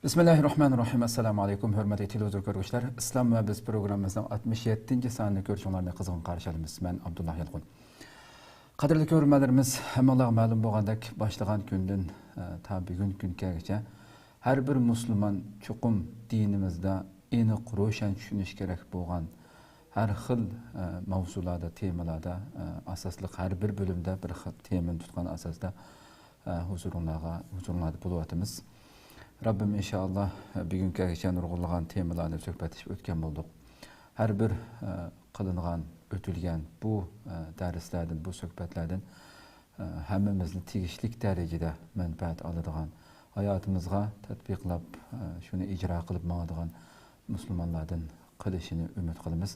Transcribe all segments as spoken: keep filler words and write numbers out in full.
بىسمىللاھىررەھمانىررەھىم. ئەسسالامۇئەلەيكۇم، ھۆرمەتلىك تېلېۋىزور كۆرگۈچىلەر. ئىسلام ۋە بىز پروگراممىمىزنىڭ ئاتمىش يەتتىنچى سانىنى كۆرۈشۈڭلارنى قىزغىن قارشى ئالىمىز. مەن ئابدۇللا يالقۇن. قەدىرلىك كۆرۈرمەنلىرىمىز، ھەممىڭلارغا مەلۇم بولغاندەك، باشلىغان كۈندىن، ئە، تا بۈگۈنكى كۈنگىچە ھەر بىر مۇسۇلمان چوقۇم دىنىمىزدا ئېنىق، روشەن چۈشىنىش كېرەك بولغان، ھەر خىل، ئە، ماۋزۇلاردا، تېمىلاردا، ئە، ئاساسلىق ھەر بىر بۆلۈمدە بىر خىل تېمىنى تۇتقان ئاساستا، ئە، ھۇزۇرۇڭلارغا، ھۇزۇرۇڭلاردا بولۇۋاتىمىز. رەببىم ئىنشائاللا، ئە، بۈگۈنكى كۈنگىچە نۇرغۇنلىغان تېمىلارنى سۆھبەتلىشىپ ئۆتكەن بولدۇق. ھەر بىر، ئە، قىلىنغان، ئۆتۈلگەن بۇ، ئە، دەرسلەردىن، بۇ سۆھبەتلەردىن، ئە، ھەممىمىزنى تېگىشلىك دەرىجىدە مەنپەئەت ئالىدىغان، ھاياتىمىزغا تەتبىقلاپ، ئە، شۇنى ئىجرا قىلىپ ماڭىدىغان مۇسۇلمانلاردىن قىلىشىنى ئۈمىد قىلىمىز.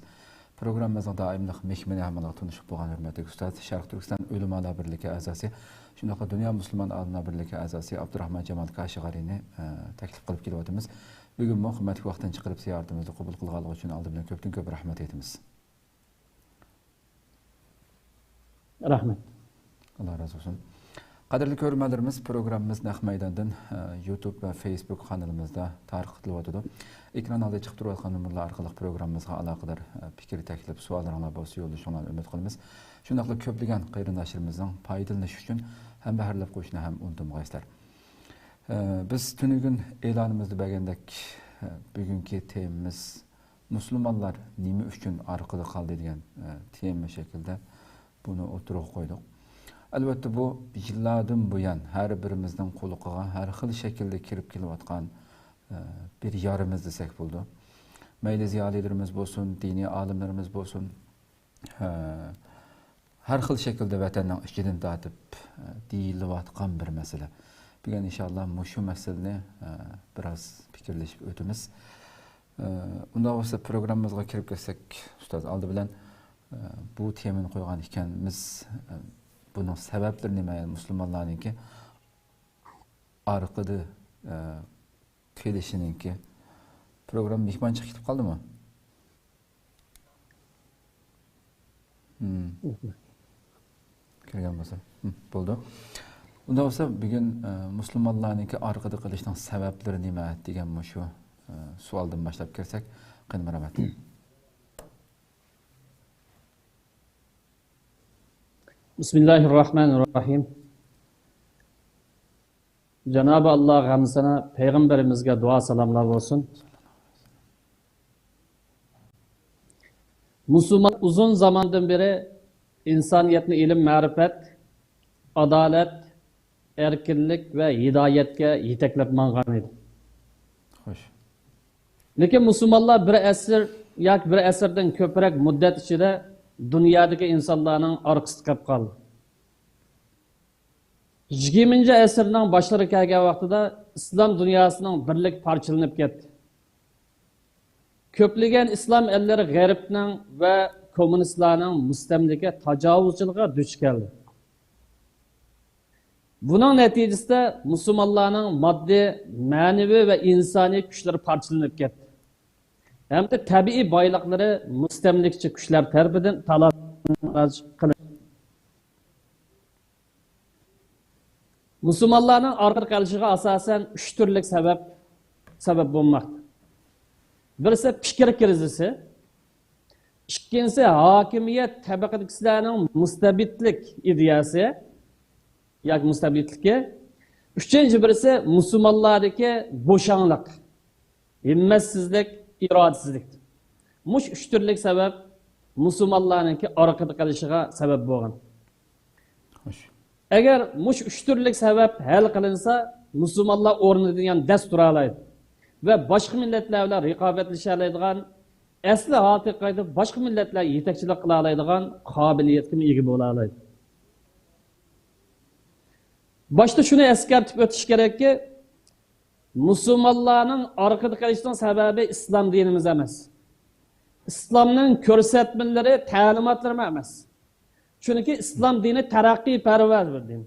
پروگراممىمىزنىڭ دائىملىق مېھمىنى، ھەممىڭلارغا تونۇشلۇق بولغان ھۆرمەتلىك ئۇستاز، شەرقىي تۈركىستان ئۆلىمالار بىرلىكى ئەزاسى، شۇنداقلا دۇنيا مۇسۇلمان ئالىملار بىرلىكى ئەزاسى ئابدۇراخمان جامال كاشىغارىنى، ئە، تەكلىپ قىلىپ كېلىۋاتىمىز. بۈگۈنمۇ قىممەتلىك ۋاقتىنى چىقىرىپ زىيارىتىمىزنى قوبۇل قىلغانلىقى ئۈچۈن ئالدى بىلەن كۆپتىن كۆپ رەھمەت ئېيتىمىز. رەھمەت. ئاللا رازى بولسۇن. قەدىرلىك كۆرۈرمەنلىرىمىز، پروگراممىمىز نەق مەيداندىن، ئە، يۇتۇب ۋە فېيسبۇك قانىلىمىزدا تارقىتىلىۋاتىدۇ. ئېكران ئالدىدا چىقىپ تۇرۇۋاتقان نومۇرلار ئارقىلىق پروگراممىمىزغا ئالاقىدار، ئە، پىكىر، تەكلىپ، سوئاللىرىڭلار بولسا يوللىشىڭلارنى ئۈمىد قىلىمىز. شۇنداقلا كۆپلىگەن قېرىنداشلىرىمىزنىڭ پايدىلىنىشى ئۈچۈن ھەمبەھىرلەپ قويۇشنى ھەم ئۇنتۇمىغايسىلەر. ئە، بىز تۈنۈگۈن ئېلانىمىزدا بەرگەندەك، ئە، بۈگۈنكى تېمىمىز مۇسۇلمانلار نېمە ئۈچۈن ئارقىدا قالدى دېگەن، ئە، تېما شەكلىدە بۇنى ئوتتۇرىغا قويدۇق. ئەلۋەتتە، بۇ يىللاردىن بۇيان ھەر بىرىمىزنىڭ قۇلىقىغا ھەر خىل شەكىلدە كىرىپ كېلىۋاتقان، ئە، بىر يارىمىز دېسەك بولىدۇ. مەيلى زىيالىيلىرىمىز بولسۇن، دىنىي ئالىملىرىمىز بولسۇن، ئە، ھەر خىل شەكىلدە ۋەتەننىڭ ئىچىدىن تارتىپ، ئە، دېيىلىۋاتقان بىر مەسىلە. بۈگۈن ئىنشاللا مۇشۇ مەسىلىنى، ئە، بىراز پىكىرلىشىپ ئۆتىمىز. ئە، ئۇنداق بولسا پروگراممىمىزغا كىرىپ كەتسەك، ئۇستاز، ئالدى بىلەن، ئە، بۇ تېمىنى قويغان ئىكەنمىز. ئە، بۇنىڭ سەۋەبلىرى نېمە؟ يەنى مۇسۇلمانلارنىڭكى ئارقىدا، ئە، قېلىشىنىڭكى. پروگرامما مېھمان چىقىپ كېتىپ قالدىمۇ؟ مم. كىرگەن بولسا. مم، بولدى. ئۇنداق بولسا، بۈگۈن، ئە، مۇسۇلمانلارنىڭكى ئارقىدا قېلىشنىڭ سەۋەبلىرى نېمە دېگەن مۇشۇ، ئە، سوئالدىن باشلاپ كىرسەك، قېنى، مەرھەمەت. بسم الله الرحمن الرحيم. جانابى ئاللاغا ھەمدۇسانا، پەيغەمبىرىمىزگە دۇئا سالاملار بولسۇن. مۇسۇلمان ئۇزۇن زاماندىن بېرى ئىنسانىيەتنى ئىلىم، مەرىپەت، ئادالەت، ئەركىنلىك ۋە ھىدايەتكە يېتەكلەپ ماڭغان ئىدى. خوش. لېكىن مۇسۇلمانلار بىر ئەسىر ياكى بىر ئەسىردىن كۆپرەك مۇددەت ئىچىدە دۇنيادىكى ئىنسانلارنىڭ ئارقىسىدا قېلىپ قالدى. يىگىرمىنچى ئەسىرنىڭ باشلىرىغا كەلگەن ۋاقتىدا ئىسلام دۇنياسىنىڭ بىرلىكى پارچىلىنىپ كەتتى. كۆپلىگەن ئىسلام ئەللىرى غەربنىڭ ۋە كوممۇنىستلارنىڭ مۇستەملىكە تاجاۋۇزچىلىقىغا دۇچ كەلدى. بۇنىڭ نەتىجىسىدە مۇسۇلمانلارنىڭ ماددىي، مەنىۋى ۋە ئىنسانىي كۈچلىرى پارچىلىنىپ كەتتى ھەمدە تەبىئىي بايلىقلىرى مۇستەملىكىچى كۈچلەر تەرىپىدىن تالاش-تارتىش قىلىندى. مۇسۇلمانلارنىڭ ئارقىدا قېلىشىغا ئاساسەن ئۈچ تۈرلۈك سەۋەب، سەۋەب بولماقتا. بىرسى پىكىر كىرىزىسى، ئىككىنچىسى ھاكىمىيەت تەبىقىدىكىلەرنىڭ مۇستەبىتلىك ئىدىيەسى ياكى مۇستەبىتلىكى، ئۈچىنچى بىرسى مۇسۇلمانلاردىكى بوشاڭلىق، ھىممەتسىزلىك، ئىرادىسىزلىك. مۇشۇ ئۈچ تۈرلۈك سەۋەب مۇسۇلمانلارنىڭكى ئارقىدا قېلىشىغا سەۋەب بولغان. خوش. ئەگەر مۇشۇ ئۈچ تۈرلۈك سەۋەب ھەل قىلىنسا، مۇسۇلمانلار ئورنىدىن يەنە دەس تۇرالايدۇ ۋە باشقا مىللەتلەر بىلەن رىقابەتلىشەلەيدىغان، ئەسلى ھالىتىگە قايتىپ، باشقا مىللەتلەر يېتەكچىلىك قىلالايدىغان قابىلىيەتكىمۇ ئىگە بولالايدۇ. باشتا شۇنى ئەسكەرتىپ ئۆتۈش كېرەككى، مۇسۇلمانلارنىڭ ئارقىدا قېلىشىنىڭ سەۋەبى ئىسلام دىنىمىز ئەمەس. ئىسلامنىڭ كۆرسەتمىلىرى، تەلىماتلىرىمۇ ئەمەس. چۈنكى ئىسلام دىنى تەرەققىيپەرۋەر بىر دىن.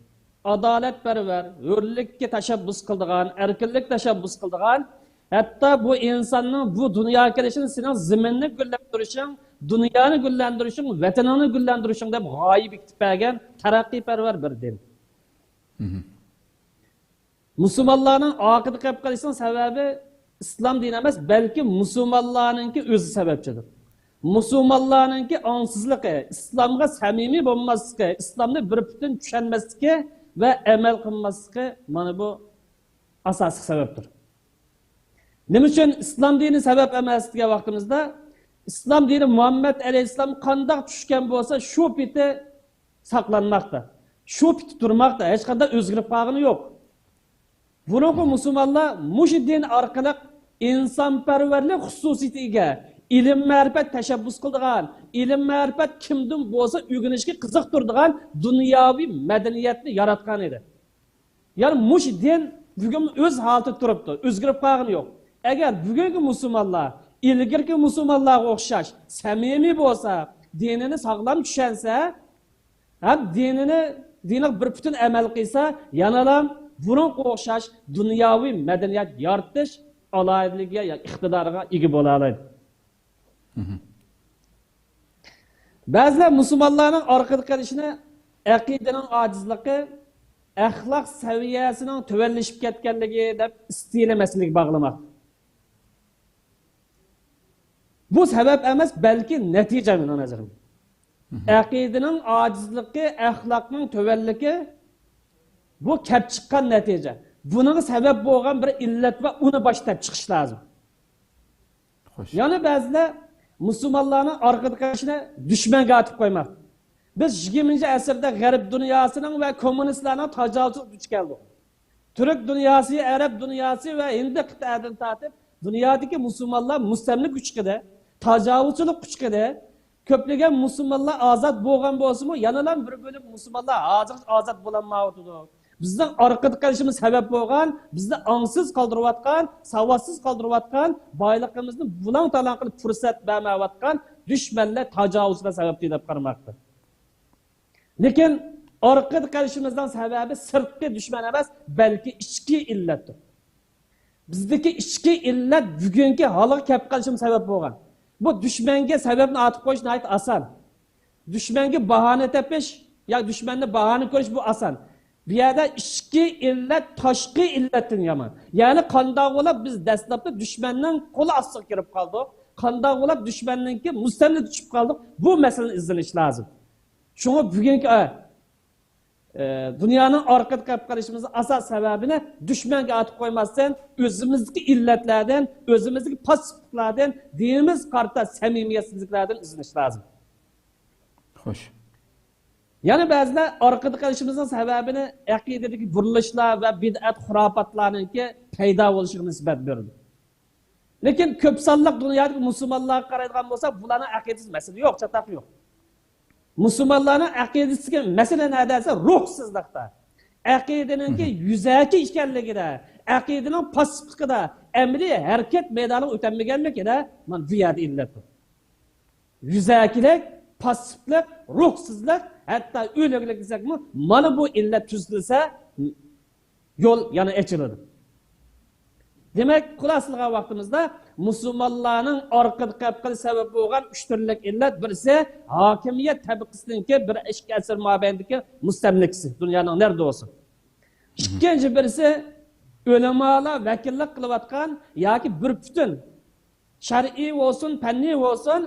ئادالەتپەرۋەر، ھۆرلۈككە تەشەببۇس قىلىدىغان، ئەركىنلىككە تەشەببۇس قىلىدىغان، ھەتتا بۇ ئىنساننىڭ بۇ دۇنياغا كېلىشىنى سېنىڭ زېمىننى گۈللەندۈرۈشۈڭ، دۇنيانى گۈللەندۈرۈشۈڭ، ۋەتىنىڭنى گۈللەندۈرۈشۈڭ دەپ غايە بېكىتىپ بەرگەن تەرەققىيپەرۋەر بىر دىن. مهم. مۇسۇلمانلارنىڭ ئارقىدا قېلىپ قېلىشىنىڭ سەۋەبى ئىسلام دىنى ئەمەس، بەلكى مۇسۇلمانلارنىڭكى ئۆزى سەۋەبچىدۇر. مۇسۇلمانلارنىڭكى ئاڭسىزلىقى، ئىسلامغا سەمىمىي بولماسلىقى، ئىسلامنى بىر پۈتۈن چۈشەنمەسلىكى ۋە ئەمەل قىلماسلىقى، مانا بۇ ئاساسلىق سەۋەبتۇر. نېمە ئۈچۈن ئىسلام دىنى سەۋەب ئەمەس دېگەن ۋاقتىمىزدا، ئىسلام دىنى مۇھەممەد ئەلەيھىسسالام قانداق چۈشكەن بولسا، شۇ پېتى ساقلانماقتا، شۇ پېتى تۇرماقتا، ھېچقانداق ئۆزگىرىپ قالغىنى يوق. بۇرۇنقى مۇسۇلمانلار مۇشۇ دىن ئارقىلىق ئىنسانپەرۋەرلىك خۇسۇسىيىتىگە ئىگە، ئىلىم-مەرىپەت تەشەببۇس قىلىدىغان، ئىلىم-مەرىپەت كىمدىن بولسا ئۆگىنىشكە قىزىقتۇرىدىغان دۇنياۋى مەدەنىيەتنى ياراتقان ئىدى. يەنى مۇشۇ دىن بۈگۈن ئۆز ھالىتىدە تۇرۇپتۇ، ئۆزگىرىپ قالغىنى يوق. ئەگەر بۈگۈنكى مۇسۇلمانلار ئىلگىرىكى مۇسۇلمانلارغا ئوخشاش سەمىمىي بولسا، دىنىنى ساغلام چۈشەنسە، ھەم دىنىنى، دىنىغا بىر پۈتۈن ئەمەل قىلسا، يەنىلا بۇرۇنقىغا ئوخشاش دۇنياۋى مەدەنىيەت يارىتىش ئالاھىدىلىكىگە يا ئىقتىدارىغا ئىگە بولالايدۇ. بەزىلەر مۇسۇلمانلارنىڭ ئارقىدا قېلىشىنى ئەقىدىنىڭ ئاجىزلىقى، ئەخلاق سەۋىيەسىنىڭ تۆۋەنلىشىپ كەتكەنلىكى دەپ ئىستىلى مەسىلىگە باغلىماقتا. بۇ سەۋەب ئەمەس، بەلكى نەتىجە مېنىڭ نەزىرىمدە. ئەقىدىنىڭ ئاجىزلىقى، ئەخلاقنىڭ تۆۋەنلىكى، بۇ كەپ چىققان نەتىجە. بۇنىڭغا سەۋەب بولغان بىر ئىللەت ۋە ئۇنى باش تەپ چىقىش لازىم. خوش. يەنە بەزىلەر مۇسۇلمانلارنىڭ ئارقىدا قېلىشىنى دۈشمەنگە ئاتىپ قويماقتا. بىز يىگىرمىنچى ئەسىردە غەرب دۇنياسىنىڭ ۋە كوممۇنىستلارنىڭ تاجاۋۇزىغا دۇچ كەلدۇق. تۈرك دۇنياسى، ئەرەب دۇنياسى ۋە ھىندى قىتئەدىن تارتىپ دۇنيادىكى مۇسۇلمانلار مۇستەملىكە كۈچ قىلدى، تاجاۋۇزچىلىق كۈچ قىلدى. كۆپلىگەن مۇسۇلمانلار ئازاد بولغان بولسىمۇ، يەنىلا بىر بۆلەك مۇسۇلمانلار ھازىرغىچە ئازاد بولالمايۋاتىدۇ. بىزنىڭ ئارقىدا قېلىشىمىز سەۋەب بولغان، بىزنى ئاڭسىز قالدۇرۇۋاتقان، ساۋاتسىز قالدۇرۇۋاتقان، بايلىقىمىزنى بۇلاڭ-تالاڭ قىلىپ پۇرسەت بەرمەيۋاتقان دۈشمەنلەر، تاجاۋۇزچىلار سەۋەبتى دەپ قارىماقتا. لېكىن ئارقىدا قېلىشىمىزنىڭ سەۋەبى سىرتقى دۈشمەن ئەمەس، بەلكى ئىچكى ئىللەتتۇر. بىزدىكى ئىچكى ئىللەت بۈگۈنكى ھالغا كەپ قېلىشىمۇ سەۋەب بولغان. بۇ دۈشمەنگە سەۋەبنى ئارتىپ قويۇش ناھايىتى ئاسان. دۈشمەنگە باھانە تېپىش يا دۈشمەننى باھانە كۆرۈش، بۇ ئاسان. بۇ يەردە ئىچكى ئىللەت، تاشقى ئىللەتتىن يامان. يەنى قانداق بولۇپ بىز دەسلەپتە دۈشمەننىڭ قول ئاستىغا كىرىپ قالدۇق، قانداق بولۇپ دۈشمەننىڭكى مۇستەملىكىگە چۈشۈپ قالدۇق، بۇ مەسىلىنى ئىزدىنىش لازىم. شۇڭا بۈگۈنكى، ئە، ئە، دۇنيانىڭ ئارقىدا قېلىپ قېلىشىمىزنىڭ ئاساس سەۋەبىنى دۈشمەنگە ئارتىپ قويماستىن، ئۆزىمىزدىكى ئىللەتلەردىن، ئۆزىمىزدىكى پاسسىپلىقلاردىن، دىنىمىز قارىتا سەمىمىيەتسىزلىكلەردىن ئىزدىنىش لازىم. خوش. يەنە بەزىلەر ئارقىدا قېلىشىمىزنىڭ سەۋەبىنى ئەقىدىدىكى بۇرۇلۇشلار ۋە بىدئەت خۇراپاتلارنىڭكى پەيدا بولۇشىغا نىسبەت بېرىدۇ. لېكىن كۆپ سانلىق دۇنيادىكى مۇسۇلمانلارغا قارايدىغان بولساق، بۇلارنىڭ ئەقىدىسىدە مەسىلە يوق، چاتاق يوق. مۇسۇلمانلارنىڭ ئەقىدىسىدىكى مەسىلە نەدە دېسە، روھسىزلىقتا. ئەقىدىنىڭكى يۈزەكى ئىكەنلىكىدە، ئەقىدىنىڭ پاسسىپلىقىدا، ئەمەلىي ھەرىكەت مەيدانىغا ئۆتەلمىگەنلىكىدە، مانا بۇ يەردە ئىللەتتۇر. يۈزەكىلىك، پاسسىپلىق، روھسىزلىق، ھەتتا ئۆلۈكلۈك دېسەكمۇ، مانا بۇ ئىللەت تۈزىتىلسە، يول يەنە ئېچىلىدۇ. دېمەك، خۇلاسىلىغان ۋاقتىمىزدا مۇسۇلمانلارنىڭ ئارقىدا قېلىپ قېلىش سەۋەب بولغان ئۈچ تۈرلۈك ئىللەت، بىرسى ھاكىمىيەت تەبىقىسىنىڭكى بىر ئىككى ئەسىر مابەينىدىكى مۇستەملىكىسى، دۇنيانىڭ نەردە بولسۇن. ئىككىنچى بىرسى ئۆلىمالار ۋەكىللىك قىلىۋاتقان ياكى بىر پۈتۈن شەرئىي بولسۇن، پەننىي بولسۇن،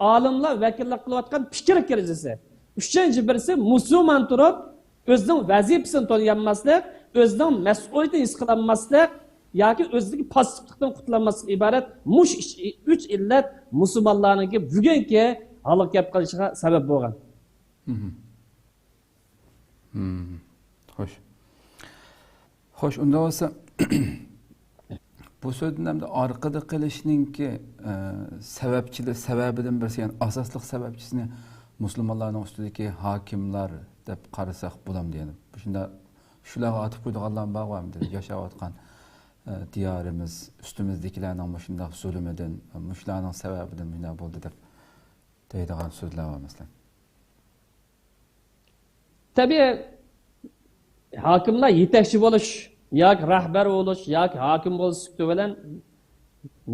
ئالىملار ۋەكىللىك قىلىۋاتقان پىكىر كىرىزىسى. ئۈچىنچى بىرسى، مۇسۇلمان تۇرۇپ، ئۆزىنىڭ ۋەزىپىسىنى تونۇيالماسلىق، ئۆزىنىڭ مەسئۇلىيىتىنى ھېس قىلالماسلىق ياكى ئۆزىدىكى پاسسىپلىقتىن قۇتۇلالماسلىق ئىبارەت مۇشۇ ئۈچ، ئۈچ ئىللەت مۇسۇلمانلارنىڭكى بۈگۈنكى ھالغا كەپ قېلىشىغا سەۋەب بولغان. مم. خوش. خوش، ئۇنداق بولسا، بۇ سۆزدىن ئەمدى ئارقىدا قېلىشنىڭكى، ئە، سەۋەبچىلىك، سەۋەبىدىن بىرسى، يەنى ئاساسلىق سەۋەبچىسىنى مۇسۇلمانلارنىڭ ئۈستىدىكى ھاكىملار دەپ قارىساق بولامدۇ؟ يەنى شۇنداق، شۇلارغا ئاتىپ قويىدىغانلارمۇ بارغۇ ئەمدى ياشاۋاتقان، ئە، دىيارىمىز، ئۈستىمىزدىكىلەرنىڭ مۇشۇنداق زۇلۇمىدىن، مۇشۇلارنىڭ سەۋەبىدىن مۇشۇنداق بولدى دەپ دەيدىغان سۆزلەر بار، مەسىلەن. تەبىئىي، ھاكىملار يېتەكچى بولۇش ياكى رەھبەر بولۇش ياكى ھاكىم بولۇش سۈپىتى بىلەن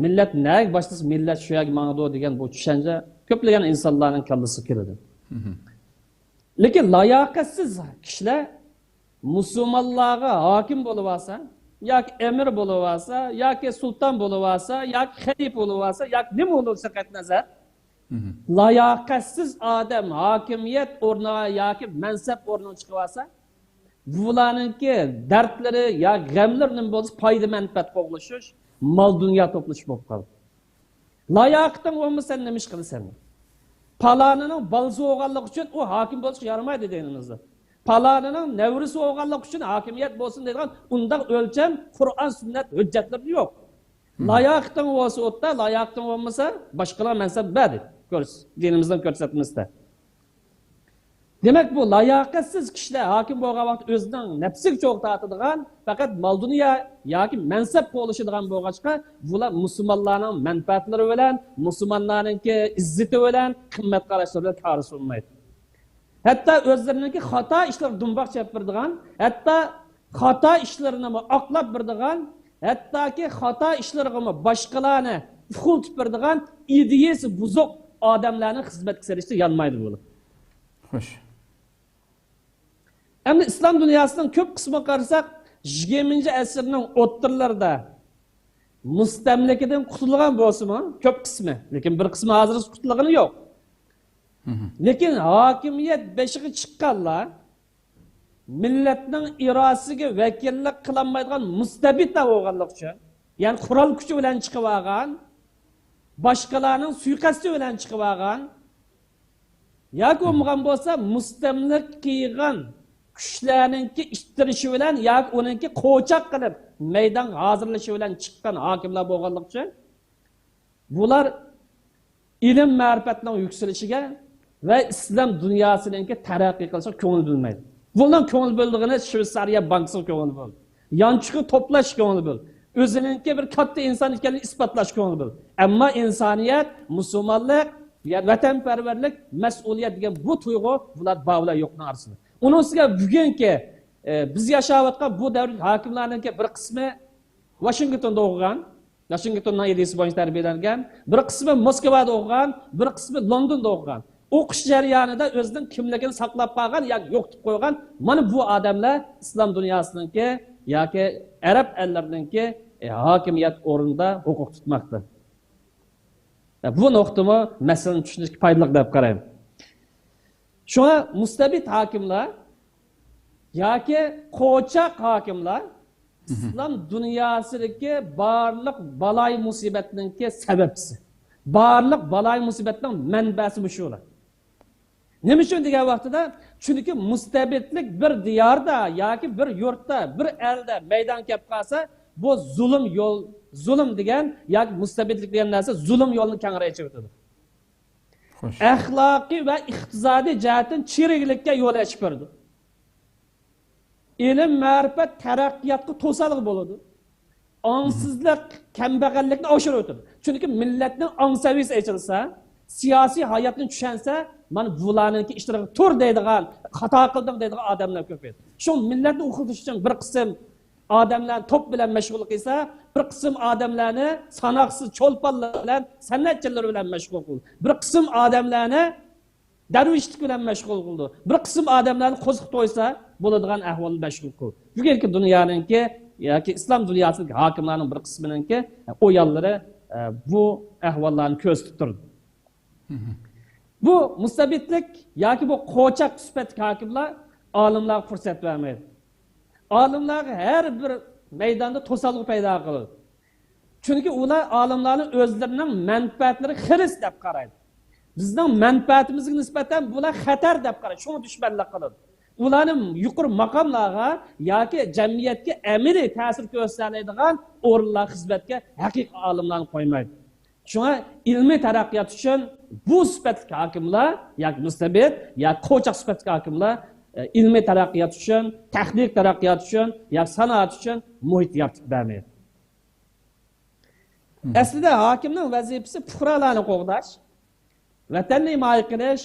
مىللەت نەگە باشلىسا، مىللەت شۇ يەرگە ماڭىدۇ دېگەن بۇ چۈشەنچە كۆپلىگەن ئىنسانلارنىڭ كاللىسىغا كىرىدۇ. لېكىن لاياقەتسىز كىشىلەر مۇسۇلمانلارغا ھاكىم بولۇۋالسا، ياكى ئەمىر بولۇۋالسا، ياكى سۇلتان بولۇۋالسا، ياكى خەلىپە بولۇۋالسا، ياكى نېمە بولۇۋالسا، قەتئىينەزەر، لاياقەتسىز ئادەم ھاكىمىيەت ئورنىغا ياكى مەنسەپ ئورنىغا چىقىۋالسا، بۇلارنىڭكى دەردلىرى يا غەملىرى نېمە بولسا، پايدا مەنپەئەت قوغلىشىش، مال دۇنيا توپلىشىش بولۇپ قالىدۇ. لاياقىتىڭ بولمىسا، سەن نېمە ئىش قىلىسەن؟ پالانىنىڭ بالىسى بولغانلىقى ئۈچۈن ئۇ ھاكىم بولۇشقا يارىمايدۇ دىنىمىزدا. پالانىنىڭ نەۋرىسى بولغانلىقى ئۈچۈن ھاكىمىيەت بولسۇن دەيدىغان ئۇنداق ئۆلچەم قۇرئان، سۈننەت ھۆججەتلىرىدە يوق. لاياقىتىڭ بولسا ئوتتا، لاياقىتىڭ بولمىسا باشقىلار مەنسەپ بەردى. كۆرس-، دىنىمىزنىڭ كۆرسەتمىسىدە. دېمەك، بۇ لاياقەتسىز كىشىلەر ھاكىم بولغان ۋاقىت ئۆزىنىڭ نەپسىگە چوغ تارتىدىغان، پەقەت مال دۇنيا ياكى مەنسەپ قوغلىشىدىغان بولغاچقا، بۇلار مۇسۇلمانلارنىڭ مەنپەئەتلىرى بىلەن، مۇسۇلمانلارنىڭكى ئىززىتى بىلەن، قىممەت قاراشلىرى بىلەن كارى سۇنمايدۇ. ھەتتا ئۆزلىرىنىڭكى خاتا ئىشلىرىغا دۇمباق چېلىپ بېرىدىغان، ھەتتا خاتا ئىشلىرىنىمۇ ئاقلاپ بېرىدىغان، ھەتتاكى خاتا ئىشلىرىغىمۇ باشقىلارنى ئۇخلىتىپ بېرىدىغان ئىدىيىسى بۇزۇق ئادەملەرنى خىزمەتكە سېلىشتا يانمايدۇ بۇلار. خوش. ئەمدى ئىسلام دۇنياسىنىڭ كۆپ قىسمىغا قارىساق، يىگىرمىنچى ئەسىرنىڭ ئوتتۇرىلىرىدا مۇستەملىكىدىن قۇتۇلغان بولسىمۇ، كۆپ قىسمى، لېكىن بىر قىسمى ھازىرغىچە قۇتۇلغىنى يوق. لېكىن ھاكىمىيەت بېشىغا چىققانلار مىللەتنىڭ ئىرادىسىگە ۋەكىللىك قىلالمايدىغان مۇستەبىتلەر بولغانلىقى ئۈچۈن، يەنى قورال كۈچى بىلەن چىقىۋالغان، باشقىلارنىڭ سۇيىقەستى بىلەن چىقىۋالغان، ياكى بولمىغان بولسا مۇستەملىكە قىلغان كۈچلەرنىڭكى ئىتتىرىشى بىلەن ياكى ئۇنىڭكى قوچاق قىلىپ مەيدانغا ھازىرلىشى بىلەن چىققان ھاكىملار بولغانلىقى ئۈچۈن، بۇلار ئىلىم مەرىپەتنىڭ يۈكسىلىشىگە ۋە ئىسلام دۇنياسىنىڭكى تەرەققىي قىلىشىغا كۆڭۈل بۆلمەيدۇ. بۇنىڭ كۆڭۈل بۆلىدىغىنى شۋېتسارىيە بانكىسىغا كۆڭۈل بۆلىدۇ. يانچۇقى توپلاشقا كۆڭۈل بۆل. ئۆزىنىڭكى بىر كاتتا ئىنسان ئىكەنلىكىنى ئىسپاتلاشقا كۆڭۈل بۆل. ئەمما ئىنسانىيەت، مۇسۇلمانلىق، يا ۋەتەنپەرۋەرلىك، مەسئۇلىيەت دېگەن بۇ تۇيغۇ بۇلار بار بىلەن يوقنىڭ ئارىسىدا. ئۇنىڭ ئۈستىگە بۈگۈنكى، ئە، بىز ياشاۋاتقان بۇ دەۋردىكى ھاكىملارنىڭكى بىر قىسمى ۋاشىنگتوندا ئوقۇغان، ۋاشىنگتوننىڭ ئىدىيىسى بويىچە تەربىيەلەنگەن، بىر قىسمى موسكۋادا ئوقۇغان، بىر قىسمى لوندوندا ئوقۇغان. ئوقۇش جەريانىدا ئۆزىنىڭ كىملىكىنى ساقلاپ قالغان ياكى يوقىتىپ قويغان، مانا بۇ ئادەملەر ئىسلام دۇنياسىنىڭكى ياكى ئەرەب ئەللىرىنىڭكى، ئە، ھاكىمىيەت ئورنىدا ھوقۇق تۇتماقتا. بۇ نۇقتىمۇ مەسىلىنى چۈشىنىشكە پايدىلىق دەپ قارايمەن. شۇڭا مۇستەبىت ھاكىملار ياكى قوچاق ھاكىملار ئىسلام دۇنياسىدىكى بارلىق بالاي مۇسىبەتنىڭكى سەۋەبچىسى، بارلىق بالاي مۇسىبەتنىڭ مەنبەسى مۇشۇلار. نېمە ئۈچۈن دېگەن ۋاقتىدا، چۈنكى مۇستەبىتلىك بىر دىياردا ياكى بىر يۇرتتا، بىر ئەلدە مەيدانغا كەپ قالسا، بۇ زۇلۇم يول، زۇلۇم دېگەن ياكى مۇستەبىتلىك دېگەن نەرسە زۇلۇم يولىنى كەڭرى ئېچىۋېتىدۇ. خوش. ئەخلاقىي ۋە ئىقتىسادىي جەھەتتىن چىرىكلىككە يول ئېچىپ بېرىدۇ. ئىلىم، مەرىپەت تەرەققىياتقا توسالغۇ بولىدۇ. ئاڭسىزلىق، كەمبەغەللىكنى ئاشۇرۇۋېتىدۇ. چۈنكى مىللەتنىڭ ئاڭ سەۋىيىسى ئېچىلسا، سىياسىي ھاياتنى چۈشەنسە، مانا بۇلارنىڭكى ئىشلىرىغا تۇر دەيدىغان، خاتا قىلدىڭ دەيدىغان ئادەملەر كۆپىيىدۇ. شۇ مىللەتنى ئۇخلىتىش ئۈچۈن بىر قىسىم ئادەملەرنى توپ بىلەن مەشغۇل قىلسا، بىر قىسىم ئادەملەرنى ساناقسىز چولپانلار بىلەن، سەنئەتچىلىرى بىلەن مەشغۇل قىلىدۇ. بىر قىسىم ئادەملەرنى دەرۋىشلىك بىلەن مەشغۇل قىلىدۇ. بىر قىسىم ئادەملەرنى قوزۇق تويسا بولىدىغان ئەھۋالدا مەشغۇل قىلىدۇ. بۈگۈنكى دۇنيانىڭكى ياكى ئىسلام دۇنياسىدىكى ھاكىملارنىڭ بىر قىسمىنىڭكى ئويۇنلىرى، ئە، بۇ ئەھۋاللارنى كۆرسىتىپ تۇرىدۇ. بۇ مۇستەبىتلىك ياكى بۇ قوچاق سۈپەتلىك ھاكىملار ئالىملارغا پۇرسەت بەرمەيدۇ. ئالىملارغا ھەر بىر مەيداندا توسالغۇ پەيدا قىلىدۇ. چۈنكى ئۇلار ئالىملارنى ئۆزلىرىنىڭ مەنپەئەتلىرى خىرىس دەپ قارايدۇ. بىزنىڭ مەنپەئەتىمىزگە نىسبەتەن بۇلار خەتەر دەپ قارايدۇ، شۇڭا دۈشمەنلىك قىلىدۇ. ئۇلارنى يۇقىرى ماقاملارغا ياكى جەمئىيەتكە ئەمەلىي تەسىر كۆرسىتەلەيدىغان ئورۇنلارغا خىزمەتكە ھەقىقىي ئالىملارنى قويمايدۇ. شۇڭا ئىلمىي تەرەققىيات ئۈچۈن بۇ سۈپەتلىك ھاكىملار ياكى مۇستەبىت ياكى قوچاق سۈپەتلىك ھاكىملار، ئە، ئىلمىي تەرەققىيات ئۈچۈن، تېخنىك تەرەققىيات ئۈچۈن ياكى سانائەت ئۈچۈن مۇھىت يارىتىپ بەرمەيدۇ. ئەسلىدە ھاكىمنىڭ ۋەزىپىسى پۇقرالارنى قوغداش، ۋەتەننى ھىمايە قىلىش،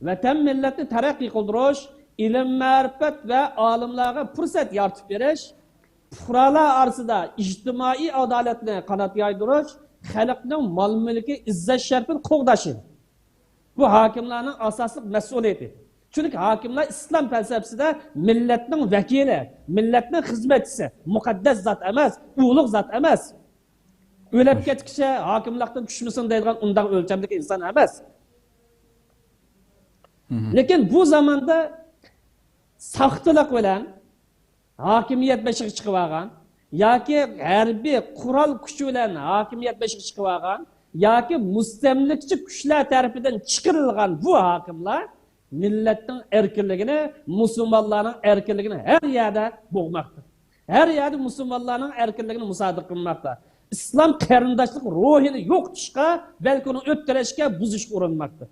ۋەتەن مىللەتنى تەرەققىي قىلدۇرۇش، ئىلىم-مەرىپەت ۋە ئالىملارغا پۇرسەت يارىتىپ بېرىش، پۇقرالار ئارىسىدا ئىجتىمائىي ئادالەتنى قانات يايدۇرۇش، خەلقنىڭ مال-مۈلكى، ئىززەت-شەرىپىنى قوغداش ئىدى. بۇ ھاكىملارنىڭ ئاساسلىق مەسئۇلىيىتى. چۈنكى ھاكىملار ئىسلام پەلسەپىسىدە مىللەتنىڭ ۋەكىلى، مىللەتنىڭ خىزمەتچىسى، مۇقەددەس زات ئەمەس، ئۇلۇغ زات ئەمەس. ئۆلۈپ كەتكۈچە ھاكىملىقتىن چۈشمىسۇن دەيدىغان ئۇنداق ئۆلچەمدىكى ئىنسان ئەمەس. لېكىن بۇ زاماندا ساختىلىق بىلەن ھاكىمىيەت بېشىغا چىقىۋالغان ياكى ھەربىي قورال كۈچى بىلەن ھاكىمىيەت بېشىغا چىقىۋالغان ياكى مۇستەملىكىچى كۈچلەر تەرىپىدىن چىقىرىلغان بۇ ھاكىملار مىللەتنىڭ ئەركىنلىكىنى، مۇسۇلمانلارنىڭ ئەركىنلىكىنى ھەر يەردە بوغماقتا. ھەر يەردە مۇسۇلمانلارنىڭ ئەركىنلىكىنى مۇسادىرە قىلماقتا. ئىسلام قېرىنداشلىق روھىنى يوقىتىشقا، بەلكى ئۇنى ئۆتتۈرۈشكە، بۇزۇشقا ئۇرۇنماقتا.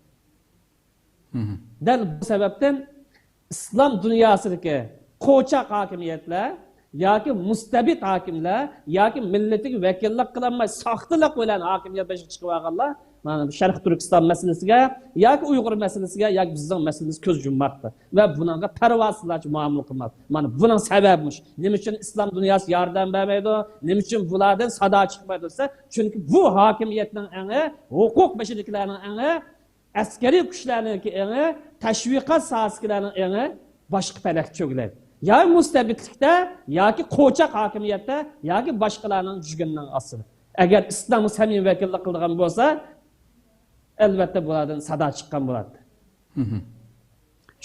دەل بۇ سەۋەبتىن ئىسلام دۇنياسىدىكى قوچاق ھاكىمىيەتلەر ياكى مۇستەبىت ھاكىملار ياكى مىللىتىگە ۋەكىللىك قىلالماي ساختىلىق بىلەن ھاكىمىيەت بېشىغا چىقىۋالغانلار مانا بۇ شەرقىي تۈركىستان مەسىلىسىگە ياكى ئۇيغۇر مەسىلىسىگە ياكى بىزنىڭ مەسىلىمىزگە كۆز يۇمماقتا ۋە بۇنىڭغا پەرۋاسىزلارچە مۇئامىلە قىلماقتا. مانا بۇنىڭ سەۋەبى مۇشۇ. نېمە ئۈچۈن ئىسلام دۇنياسى ياردەم بەرمەيدۇ؟ نېمە ئۈچۈن بۇلاردىن سادا چىقمايدۇ دېسە، چۈنكى بۇ ھاكىمىيەتنىڭ ئېڭى، ھوقۇق بېشىدىكىلەرنىڭ ئېڭى، ئەسكەرىي كۈچلەرنىڭكى ئېڭى، تەشۋىقات ساھەسىدىكىلەرنىڭ ئېڭى باشقا پەلەككە چۆگىلەيدۇ. يا مۇستەبىتلىكتە ياكى قوچاق ھاكىمىيەتتە ياكى باشقىلارنىڭ جۈگىنىنىڭ ئاستىدا. ئەگەر ئىسلامغا سەمىمىي ۋەكىللىك قىلىدىغان بولسا، ئەلۋەتتە بۇلاردىن سادا چىققان بولاتتى.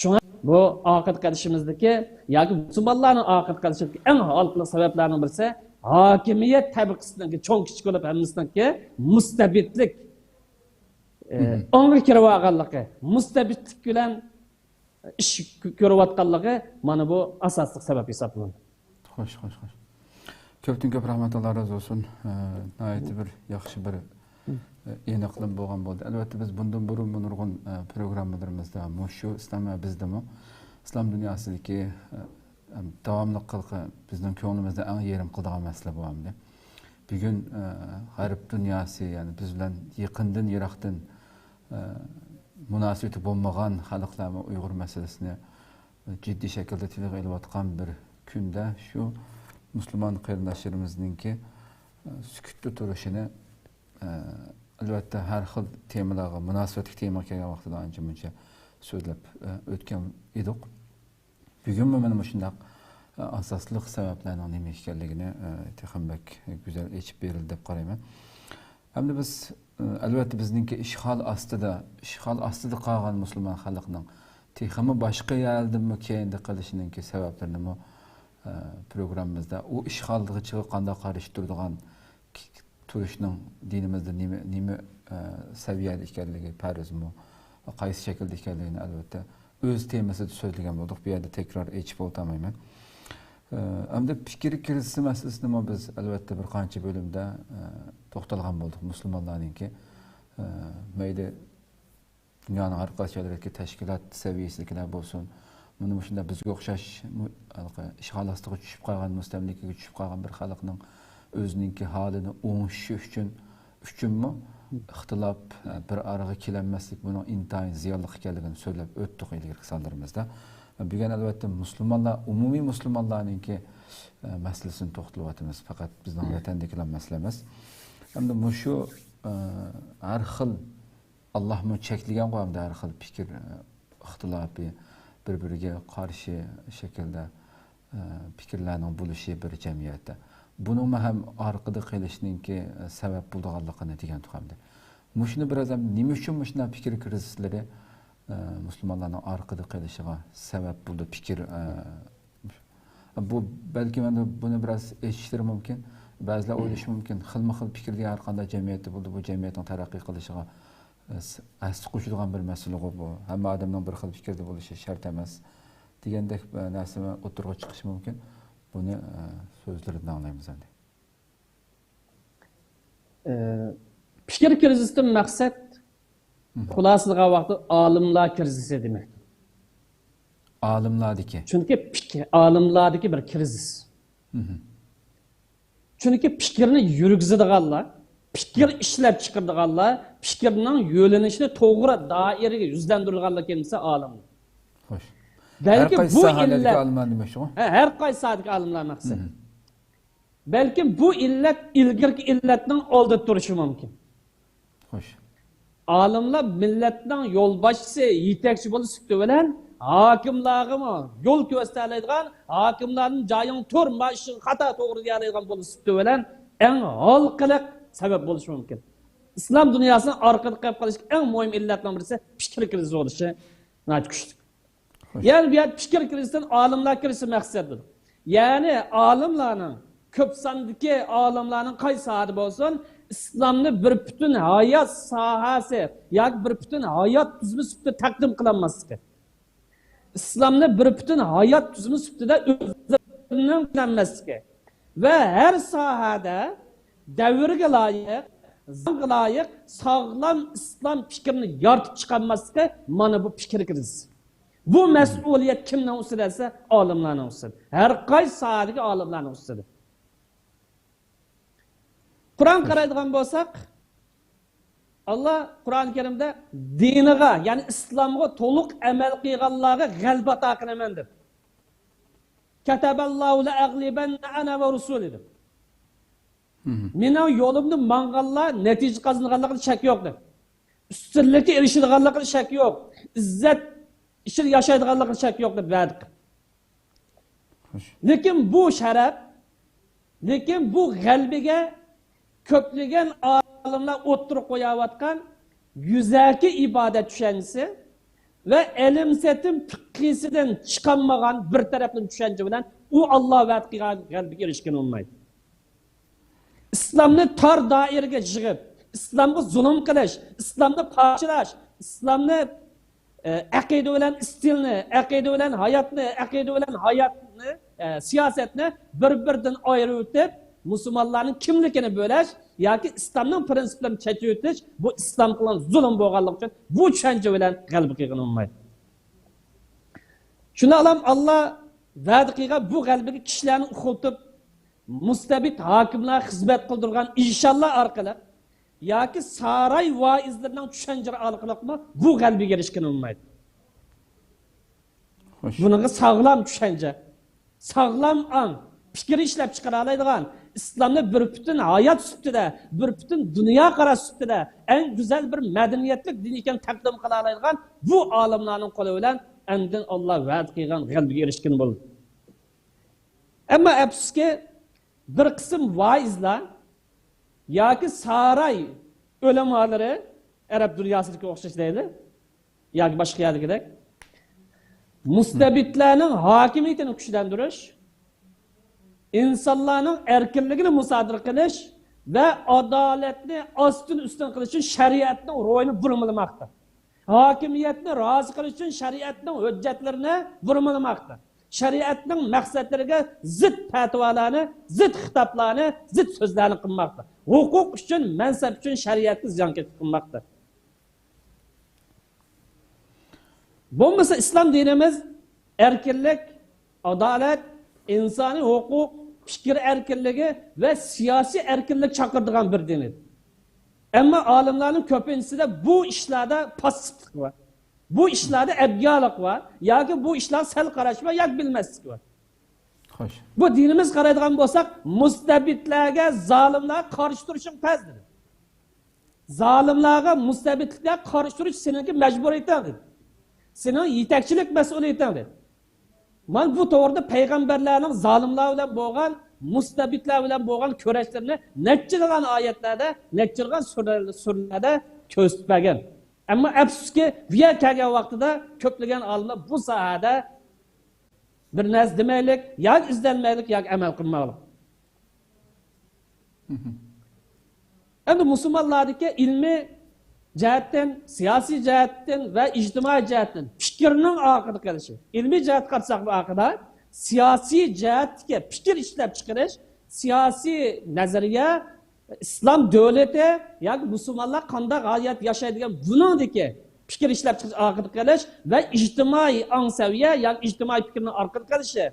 شۇڭا بۇ ئارقىدا قېلىشىمىزدىكى ياكى مۇسۇلمانلارنىڭ ئارقىدا قېلىشىدىكى ئەڭ ھالقىلىق سەۋەبلەرنىڭ بىرسى ھاكىمىيەت تەبىقىسىنىڭكى چوڭ كىچىك بولۇپ ھەممىسىنىڭكى مۇستەبىتلىك ئاڭغا كىرىۋالغانلىقى، مۇستەبىتلىك بىلەن ئىش كۆرۈۋاتقانلىقى مانا بۇ ئاساسلىق سەۋەب ھېسابلىنىدۇ. خوش، خوش، خوش. كۆپتىن كۆپ رەھمەت، ئاللا رازى بولسۇن. ئە، ناھايىتى بىر ياخشى بىر، ئە، ئېنىقلىما بولغان بولدى. ئەلۋەتتە، بىز بۇندىن بۇرۇنمۇ نۇرغۇن، ئە، پروگراممىلىرىمىزدا مۇشۇ ئىسلام ۋە بىزدىمۇ ئىسلام دۇنياسىدىكى، ئە، داۋاملىق قىلقى بىزنىڭ كۆڭلىمىزدە ئەڭ يېرىم قىلىدىغان مەسىلە بۇ ئەمدى. بۈگۈن، ئە، غەرب دۇنياسى، يەنى بىز بىلەن يېقىندىن، يىراقتىن، ئە، مۇناسىۋىتى بولمىغان خەلقلەرمۇ ئۇيغۇر مەسىلىسىنى جىددىي شەكىلدە تىلغا ئېلىۋاتقان بىر كۈندە شۇ مۇسۇلمان قېرىنداشلىرىمىزنىڭكى، ئە، سۈكۈتتە تۇرۇشىنى، ئە، ئەلۋەتتە، ھەر خىل تېمىلارغا، مۇناسىۋەتلىك تېمىغا كەلگەن ۋاقتىدا ئانچە-مۇنچە سۆزلەپ، ئە، ئۆتكەن ئىدۇق. بۈگۈنمۇ مانا مۇشۇنداق، ئە، ئاساسلىق سەۋەبلەرنىڭ نېمە ئىكەنلىكىنى، ئە، تېخىمۇ بەك گۈزەل ئېچىپ بېرىلدى دەپ قارايمەن. ئەمدى بىز، ئە، ئەلۋەتتە، بىزنىڭكى ئىشغال ئاستىدا، ئىشغال ئاستىدا قالغان مۇسۇلمان خەلقنىڭ تېخىمۇ باشقا يەردىنمۇ كەينىدە قېلىشىنىڭكى سەۋەبلىرىنىمۇ، ئە، پروگراممىمىزدا ئۇ ئىشغالغىچىغا قانداق قارشى تۇرىدىغان، تۇرۇشنىڭ دىنىمىزدا نېمە، نېمە، ئە، سەۋىيەدە ئىكەنلىكى، پەرزمۇ، قايسى شەكىلدە ئىكەنلىكىنى، ئەلۋەتتە، ئۆز تېمىسىدا سۆزلىگەن بولدۇق. بۇ يەردە تەكرار ئېچىپ ئولتۇرمايمەن. ئە، ئەمدى پىكىر كىرىزىسى مەسىلىسىنىمۇ بىز، ئەلۋەتتە، بىر قانچە بۆلۈمدە، ئە، توختالغان بولدۇق. مۇسۇلمانلارنىڭكى، ئە، مەيلى دۇنيانىڭ ھەر قايسى جايلىرىدىكى تەشكىلات سەۋىيەسىدىكىلەر بولسۇن، مانا مۇشۇنداق بىزگە ئوخشاش مۇ-، ھېلىقى ئىشغال ئاستىغا چۈشۈپ قالغان، مۇستەملىكىگە چۈشۈپ قالغان بىر خەلقنىڭ ئۆزىنىڭكى ھالىنى ئوڭشىشى ئۈچۈن، ئۈچۈنمۇ ئىختىلاپ، بىر ئارىغا كېلەلمەسلىك بۇنىڭ ئىنتايىن زىيانلىق ئىكەنلىكىنى سۆزلەپ ئۆتتۇق ئىلگىرىكى سانلىرىمىزدا. بۈگۈن، ئەلۋەتتە، مۇسۇلمانلار، ئومۇمىي مۇسۇلمانلارنىڭكى، ئە، مەسىلىسىنى توختىلىۋاتىمىز. پەقەت بىزنىڭ ۋەتەندىكىلەر مەسىلە ئەمەس. ئەمدى مۇشۇ، ئە، ھەر خىل ئاللاھمۇ چەكلىگەنغۇ ئەمدى ھەر خىل پىكىر، ئىختىلاپى، بىر-بىرىگە قارشى شەكىلدە، ئە، پىكىرلەرنىڭ بولۇشى بىر جەمئىيەتتە. بۇنىڭمۇ ھەم ئارقىدا قېلىشنىڭكى، ئە، سەۋەب بولىدىغانلىقىنى دېگەن تۇغامدى. مۇشۇنى بىر ئاز ھەم نېمە ئۈچۈن مۇشۇنداق پىكىر كىرىزىسلىرى، ئە، مۇسۇلمانلارنىڭ ئارقىدا قېلىشىغا سەۋەب بولىدۇ پىكىر، ئە، بۇ، بەلكىم ئەمدى بۇنى بىراز ئېچىشلىرى مۇمكىن. بەزىلەر ئويلىشى مۇمكىن، خىلمۇ خىل پىكىر دېگەن ھەر قانداق جەمئىيەتتە بولىدۇ، بۇ جەمئىيەتنىڭ تەرەققىي قىلىشىغا، ئە، ھەسسە قوشىدىغان بىر مەسىلىغۇ بۇ. ھەممە ئادەمنىڭ بىر خىل پىكىردە بولۇشى شەرت ئەمەس، دېگەندەك، ئە، نەرسە ئوتتۇرىغا چىقىشى مۇمكىن. بۇنى، ئە، سۆزلىرىدىن ئاڭلايمىز ئەمدى. ئە، پىكىر كىرىزىستىن مەقسەت، خۇلاسىلىغان ۋاقىتتا، ئالىملار كىرىزىسى دېمەكتۇر. ئالىملاردىكى. چۈنكى پىك-، ئالىملاردىكى بىر كىرىزىس. چۈنكى پىكىرنى يۈرگۈزىدىغانلار، پىكىر ئىشلەپ چىقىرىدىغانلار، پىكىرنىڭ يۆنىلىشىنى توغرا دائىرىگە يۈزلەندۈرىدىغانلار كىم دېسە، ئالىملار. خوش. بەلكى ھەر قايسى بۇ ساھەلەردىكى ئىللەت، ئالىملار دېمەكچىغۇ؟ ھە، ھەر قايسى ساھەدىكى ئالىملار مەقسەت. بەلكىم بۇ ئىللەت ئىلگىرىكى ئىللەتنىڭ ئالدىدا تۇرۇشى مۇمكىن. خوش. ئالىملار مىللەتنىڭ يولباشچىسى، يېتەكچى بولۇش سۈپىتى بىلەن ھاكىملارغىمۇ يول كۆرسىتەلەيدىغان، ھاكىملارنىڭ جايىڭ تۇر، ما ئىشىڭ خاتا، توغرا دېيەلەيدىغان بولۇش سۈپىتى بىلەن ئەڭ ھالقىلىق سەۋەب بولۇشى مۇمكىن. ئىسلام دۇنياسىنىڭ ئارقىدا قېلىپ قېلىشىغا ئەڭ مۇھىم ئىللەتنىڭ بىرسى پىكىر كرىزىسى بولۇشى ناھايىتى كۈچلۈك. يەنى بۇ يەردە پىكىر كرىزىسىدىن ئالىملار كىرىشى مەقسەت. يەنى ئالىملارنىڭ، كۆپ ساندىكى ئالىملارنىڭ قايسى ساھەدە بولسۇن، ئىسلامنى بىر پۈتۈن ھايات ساھەسى ياكى بىر پۈتۈن ھايات تۈزۈمى سۈپىتىدە تەقدىم قىلالماسلىقى. ئىسلامنى بىر پۈتۈن ھايات تۈزۈمى سۈپىتىدە ئۆزلىرىنىڭ بىلەلمەسلىكى ۋە ھەر ساھەدە دەۋرگە لايىق، زامانغا لايىق ساغلام ئىسلام پىكرىنى يارىتىپ چىقالماسلىقى، مانا بۇ پىكىر كرىزىسى. بۇ مەسئۇلىيەت كىمنىڭ ئۈستىدە دېسە، ئالىملارنىڭ ئۈستىدە. ھەر قايسى ساھەدىكى ئالىملارنىڭ ئۈستىدە. قۇرئان قارايدىغان بولساق، ئاللا قۇرئان كەرىمدە دىنىغا، يەنى ئىسلامغا تولۇق ئەمەل قىلغانلارغا غەلىبە ئاتا قىلىمەن دەپ. كەتەبەللاھۇ لەئەغلىبەننە ئەنە ۋە رۇسۇلى دەپ. مېنىڭ يولۇمدا ماڭغانلار نەتىجە قازانغانلىقىدا شەك يوق دەپ. ئۈستۈنلۈككە ئېرىشىدىغانلىقىدا شەك يوق. ئىززەت ئىچىدە ياشايدىغانلىقىدا شەك يوق دەپ ۋەدە قىلدى. لېكىن بۇ شەرەپ، لېكىن بۇ غەلىبىگە كۆپلىگەن ئالىملار ئوتتۇرىغا قويۇۋاتقان يۈزەكى ئىبادەت چۈشەنچىسى ۋە ئېلىم سېتىم پىقھىسىدىن چىقالمىغان بىر تەرەپلىمە چۈشەنچە بىلەن ئۇ ئاللا ۋەدە قىلغان غەلىبىگە ئېرىشكىلى بولمايدۇ. ئىسلامنى تار دائىرىگە يىغىپ، ئىسلامغا زۇلۇم قىلىش، ئىسلامنى پارچىلاش، ئىسلامنى، ئە، ئەقىدە بىلەن ئىستىلنى، ئەقىدە بىلەن ھاياتنى، ئەقىدە بىلەن ھاياتنى، ئە، سىياسەتنى بىر-بىرىدىن ئايرىۋېتىپ، مۇسۇلمانلارنىڭ كىملىكىنى بۆلەش ياكى ئىسلامنىڭ پرىنسىپلىرىنى چېچىۋېتىش، بۇ ئىسلام قىلغان زۇلۇم بولغانلىقى ئۈچۈن بۇ چۈشەنچە بىلەن غەلىبە قىلغىلى بولمايدۇ. شۇنداقلام ئاللا ۋەدە قىلغان بۇ غەلىبىگە كىشىلەرنى ئۇخلىتىپ، مۇستەبىت ھاكىملارغا خىزمەت قىلدۇرغان ئىشانلار ئارقىلىق ياكى ساراي ۋائىزلىرىنىڭ چۈشەنچىلىرى ئارقىلىقمۇ بۇ غەلىبىگە ئېرىشكىلى بولمايدۇ. خوش. بۇنىڭغا ساغلام چۈشەنچە، ساغلام ئاڭ، پىكىر ئىشلەپ چىقىرالايدىغان، ئىسلامنى بىر پۈتۈن ھايات سۈپىتىدە، بىر پۈتۈن دۇنيا قاراش سۈپىتىدە ئەڭ گۈزەل بىر مەدەنىيەتلىك دىن ئىكەنلىكىنى تەقدىم قىلالايدىغان بۇ ئالىملارنىڭ قولى بىلەن ئاندىن ئاللا ۋەدە قىلغان غەلىبىگە ئېرىشكىلى بولىدۇ. ئەمما ئەپسۇسكى، بىر قىسىم ۋائىزلار ياكى ساراي ئۆلىمالىرى، ئەرەب دۇنياسىدىكى ئوخشاش دەيلى، ياكى باشقا يەردىكىدەك، مۇستەبىتلەرنىڭ ھاكىمىيىتىنى كۈچلەندۈرۈش، ئىنسانلارنىڭ ئەركىنلىكىنى مۇسادىرە قىلىش ۋە ئادالەتنى ئاستىن ئۈستۈن قىلىش ئۈچۈن شەرىئەتنىڭ روھىنى بۇرمىلىماقتا. ھاكىمىيەتنى رازى قىلىش ئۈچۈن شەرىئەتنىڭ ھۆججەتلىرىنى بۇرمىلىماقتا. شەرىئەتنىڭ مەقسەتلىرىگە زىت پەتىۋالارنى، زىت خىتابلارنى، زىت سۆزلەرنى قىلماقتا. ھوقۇق ئۈچۈن، مەنسەپ ئۈچۈن شەرىئەتكە زىيان كەلتۈرۈپ قىلماقتا. بولمىسا ئىسلام دىنىمىز ئەركىنلىك، ئادالەت، ئىنسانىي ھوقۇق، پىكىر ئەركىنلىكى ۋە سىياسىي ئەركىنلىك چاقىرىدىغان بىر دىن ئىدى. ئەمما ئالىملارنىڭ كۆپىنچىسىدە بۇ ئىشلاردا پاسسىپلىق بار. بۇ ئىشلاردا ئەبگالىق بار ياكى بۇ ئىشلارغا سەل قاراش بار ياكى بىلمەسلىك بار. خوش. بۇ دىنىمىز قارايدىغان بولساق، مۇستەبىتلەرگە، زالىملارغا قارشى تۇرۇشۇڭ پەرز دېدى. زالىملارغا، مۇستەبىتلىكلەرگە قارشى تۇرۇش سېنىڭكى مەجبۇرىيىتىڭ دېدى. سېنىڭ يېتەكچىلىك مەسئۇلىيىتىڭ دېدى. مانا بۇ توغرىدا پەيغەمبەرلەرنىڭ زالىملار بىلەن بولغان، مۇستەبىتلەر بىلەن بولغان كۈرەشلىرىنى نەچچىلىغان ئايەتلەردە، نەچچىلىغان سۈرە-، سۈرىلەردە كۆرسىتىپ بەرگەن. ئەمما ئەپسۇسكى، بۇ يەرگە كەلگەن ۋاقتىدا كۆپلىگەن ئالىملار بۇ ساھەدە بىر نەرسە دېمەيلىك، ياكى ئىزدەنمەيلىك، ياكى ئەمەل قىلمايلىق. ئەمدى مۇسۇلمانلاردىكى ئىلمىي جەھەتتىن، سىياسىي جەھەتتىن ۋە ئىجتىمائىي جەھەتتىن پىكىرنىڭ ئارقىدا قېلىشى. ئىلمىي جەھەتتە قارىساق، بۇ ئارقىدا سىياسىي جەھەتتىكى پىكىر ئىشلەپ چىقىرىش، سىياسىي نەزەرىيە، ئىسلام دۆلىتى ياكى مۇسۇلمانلار قانداق ھايات ياشايدىغان بۇنىڭدىكى پىكىر ئىشلەپ چىقىرىش ئارقىدا قېلىش ۋە ئىجتىمائىي ئاڭ سەۋىيە ياكى ئىجتىمائىي پىكىرنىڭ ئارقىدا قېلىشى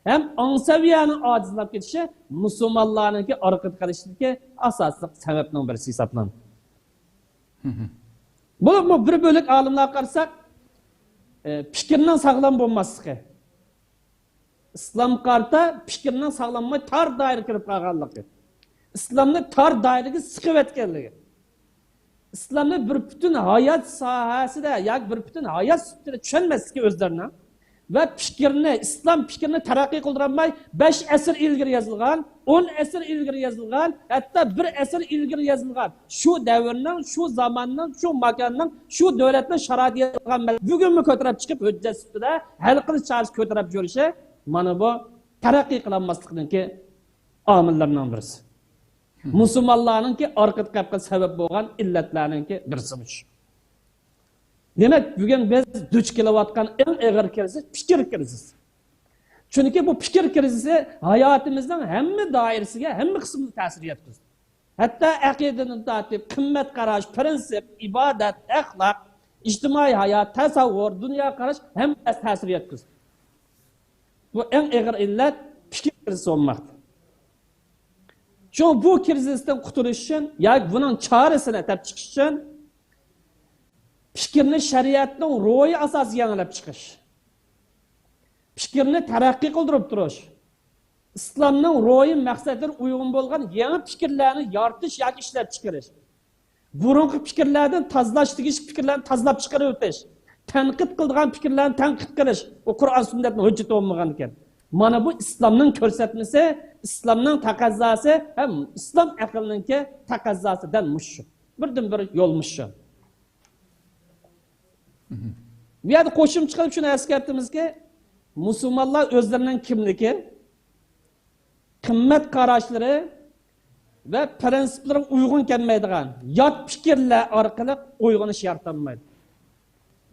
ھەم ئاڭ سەۋىيەنىڭ ئاجىزلاپ كېتىشى مۇسۇلمانلارنىڭكى ئارقىدا قېلىشىدىكى ئاساسلىق سەۋەبنىڭ بىرسى ھېسابلىنىدۇ. بولۇپمۇ بىر بۆلەك ئالىملارغا قارىساق، ئە، پىكىرنىڭ ساغلام بولماسلىقى، ئىسلامغا قارىتا پىكىرنىڭ ساغلام بولماي، تار دائىرىگە كىرىپ قالغانلىقى، ئىسلامنى تار دائىرىگە سىقىۋەتكەنلىكى، ئىسلامنى بىر پۈتۈن ھايات ساھەسىدە ياكى بىر پۈتۈن ھايات سۈپىتىدە چۈشەنمەسلىكى ئۆزلىرىنىڭ، ۋە پىكىرنى، ئىسلام پىكرىنى تەرەققىي قىلدۇرالماي، بەش ئەسىر ئىلگىرى يېزىلغان، ئون ئەسىر ئىلگىرى يېزىلغان، ھەتتا بىر ئەسىر ئىلگىرى يېزىلغان، شۇ دەۋرنىڭ، شۇ زاماننىڭ، شۇ ماكاننىڭ، شۇ دۆلەتنىڭ شارائىتى يېزىلغان مەسىلىنى بۈگۈنمۇ كۆتۈرۈپ چىقىپ، ھۆججەت سۈپىتىدە ھەل قىلىش چارىسى كۆتۈرۈپ يۈرۈشى، مانا بۇ تەرەققىي قىلالماسلىقنىڭكى ئامىللىرىنىڭ بىرسى. مۇسۇلمانلارنىڭكى ئارقىدا قېلىپ قېلىش سەۋەب بولغان ئىللەتلەرنىڭكى بىرسى مۇشۇ. دېمەك، بۈگۈن بىز دۇچ كېلىۋاتقان ئەڭ ئېغىر كىرىزىس پىكىر كىرىزىسى. چۈنكى بۇ پىكىر كىرىزىسى ھاياتىمىزنىڭ ھەممە دائىرىسىگە، ھەممە قىسمىغا تەسىر يەتكۈزدى. ھەتتا ئەقىدىدىن تارتىپ، قىممەت قاراش، پىرىنسىپ، ئىبادەت، ئەخلاق، ئىجتىمائىي ھايات، تەسەۋۋۇر، دۇنيا قاراش ھەممىسىگە تەسىر يەتكۈزدى. بۇ ئەڭ ئېغىر ئىللەت پىكىر كىرىزىسى بولماقتا. شۇڭا بۇ كىرىزىستىن قۇتۇلۇش ئۈچۈن ياكى بۇنىڭ چارىسىنى تېپىپ چىقىش ئۈچۈن پىكىرنى شەرىئەتنىڭ روھى ئاساسىدا يېڭىلاپ چىقىش، پىكىرنى تەرەققىي قىلدۇرۇپ تۇرۇش، ئىسلامنىڭ روھىي مەقسەتلىرىگە ئۇيغۇن بولغان يېڭى پىكىرلەرنى يارىتىش ياكى ئىشلەپچىقىرىش، بۇرۇنقى پىكىرلەردىن تازىلاش تېگىشلىك پىكىرلەرنى تازىلاپ چىقىرىۋېتىش، تەنقىد قىلىدىغان پىكىرلەرنى تەنقىد قىلىش، ئۇ قۇرئان سۈننەتنىڭ ھۆججىتى بولمىغانىكەن. مانا بۇ ئىسلامنىڭ كۆرسەتمىسى، ئىسلامنىڭ تەقەززاسى ھەم ئىسلام ئەقلىنىڭكى تەقەززاسى دەل مۇشۇ. بىردىنبىر يول مۇشۇ. بۇ يەردە قوشۇمچە قىلىپ شۇنى ئەسكەرتىمىزكى، مۇسۇلمانلار ئۆزلىرىنىڭ كىملىكى، قىممەت قاراشلىرى ۋە پىرىنسىپلىرىغا ئۇيغۇن كەلمەيدىغان يات پىكىرلەر ئارقىلىق ئويغىنىش يارىتالمايدۇ.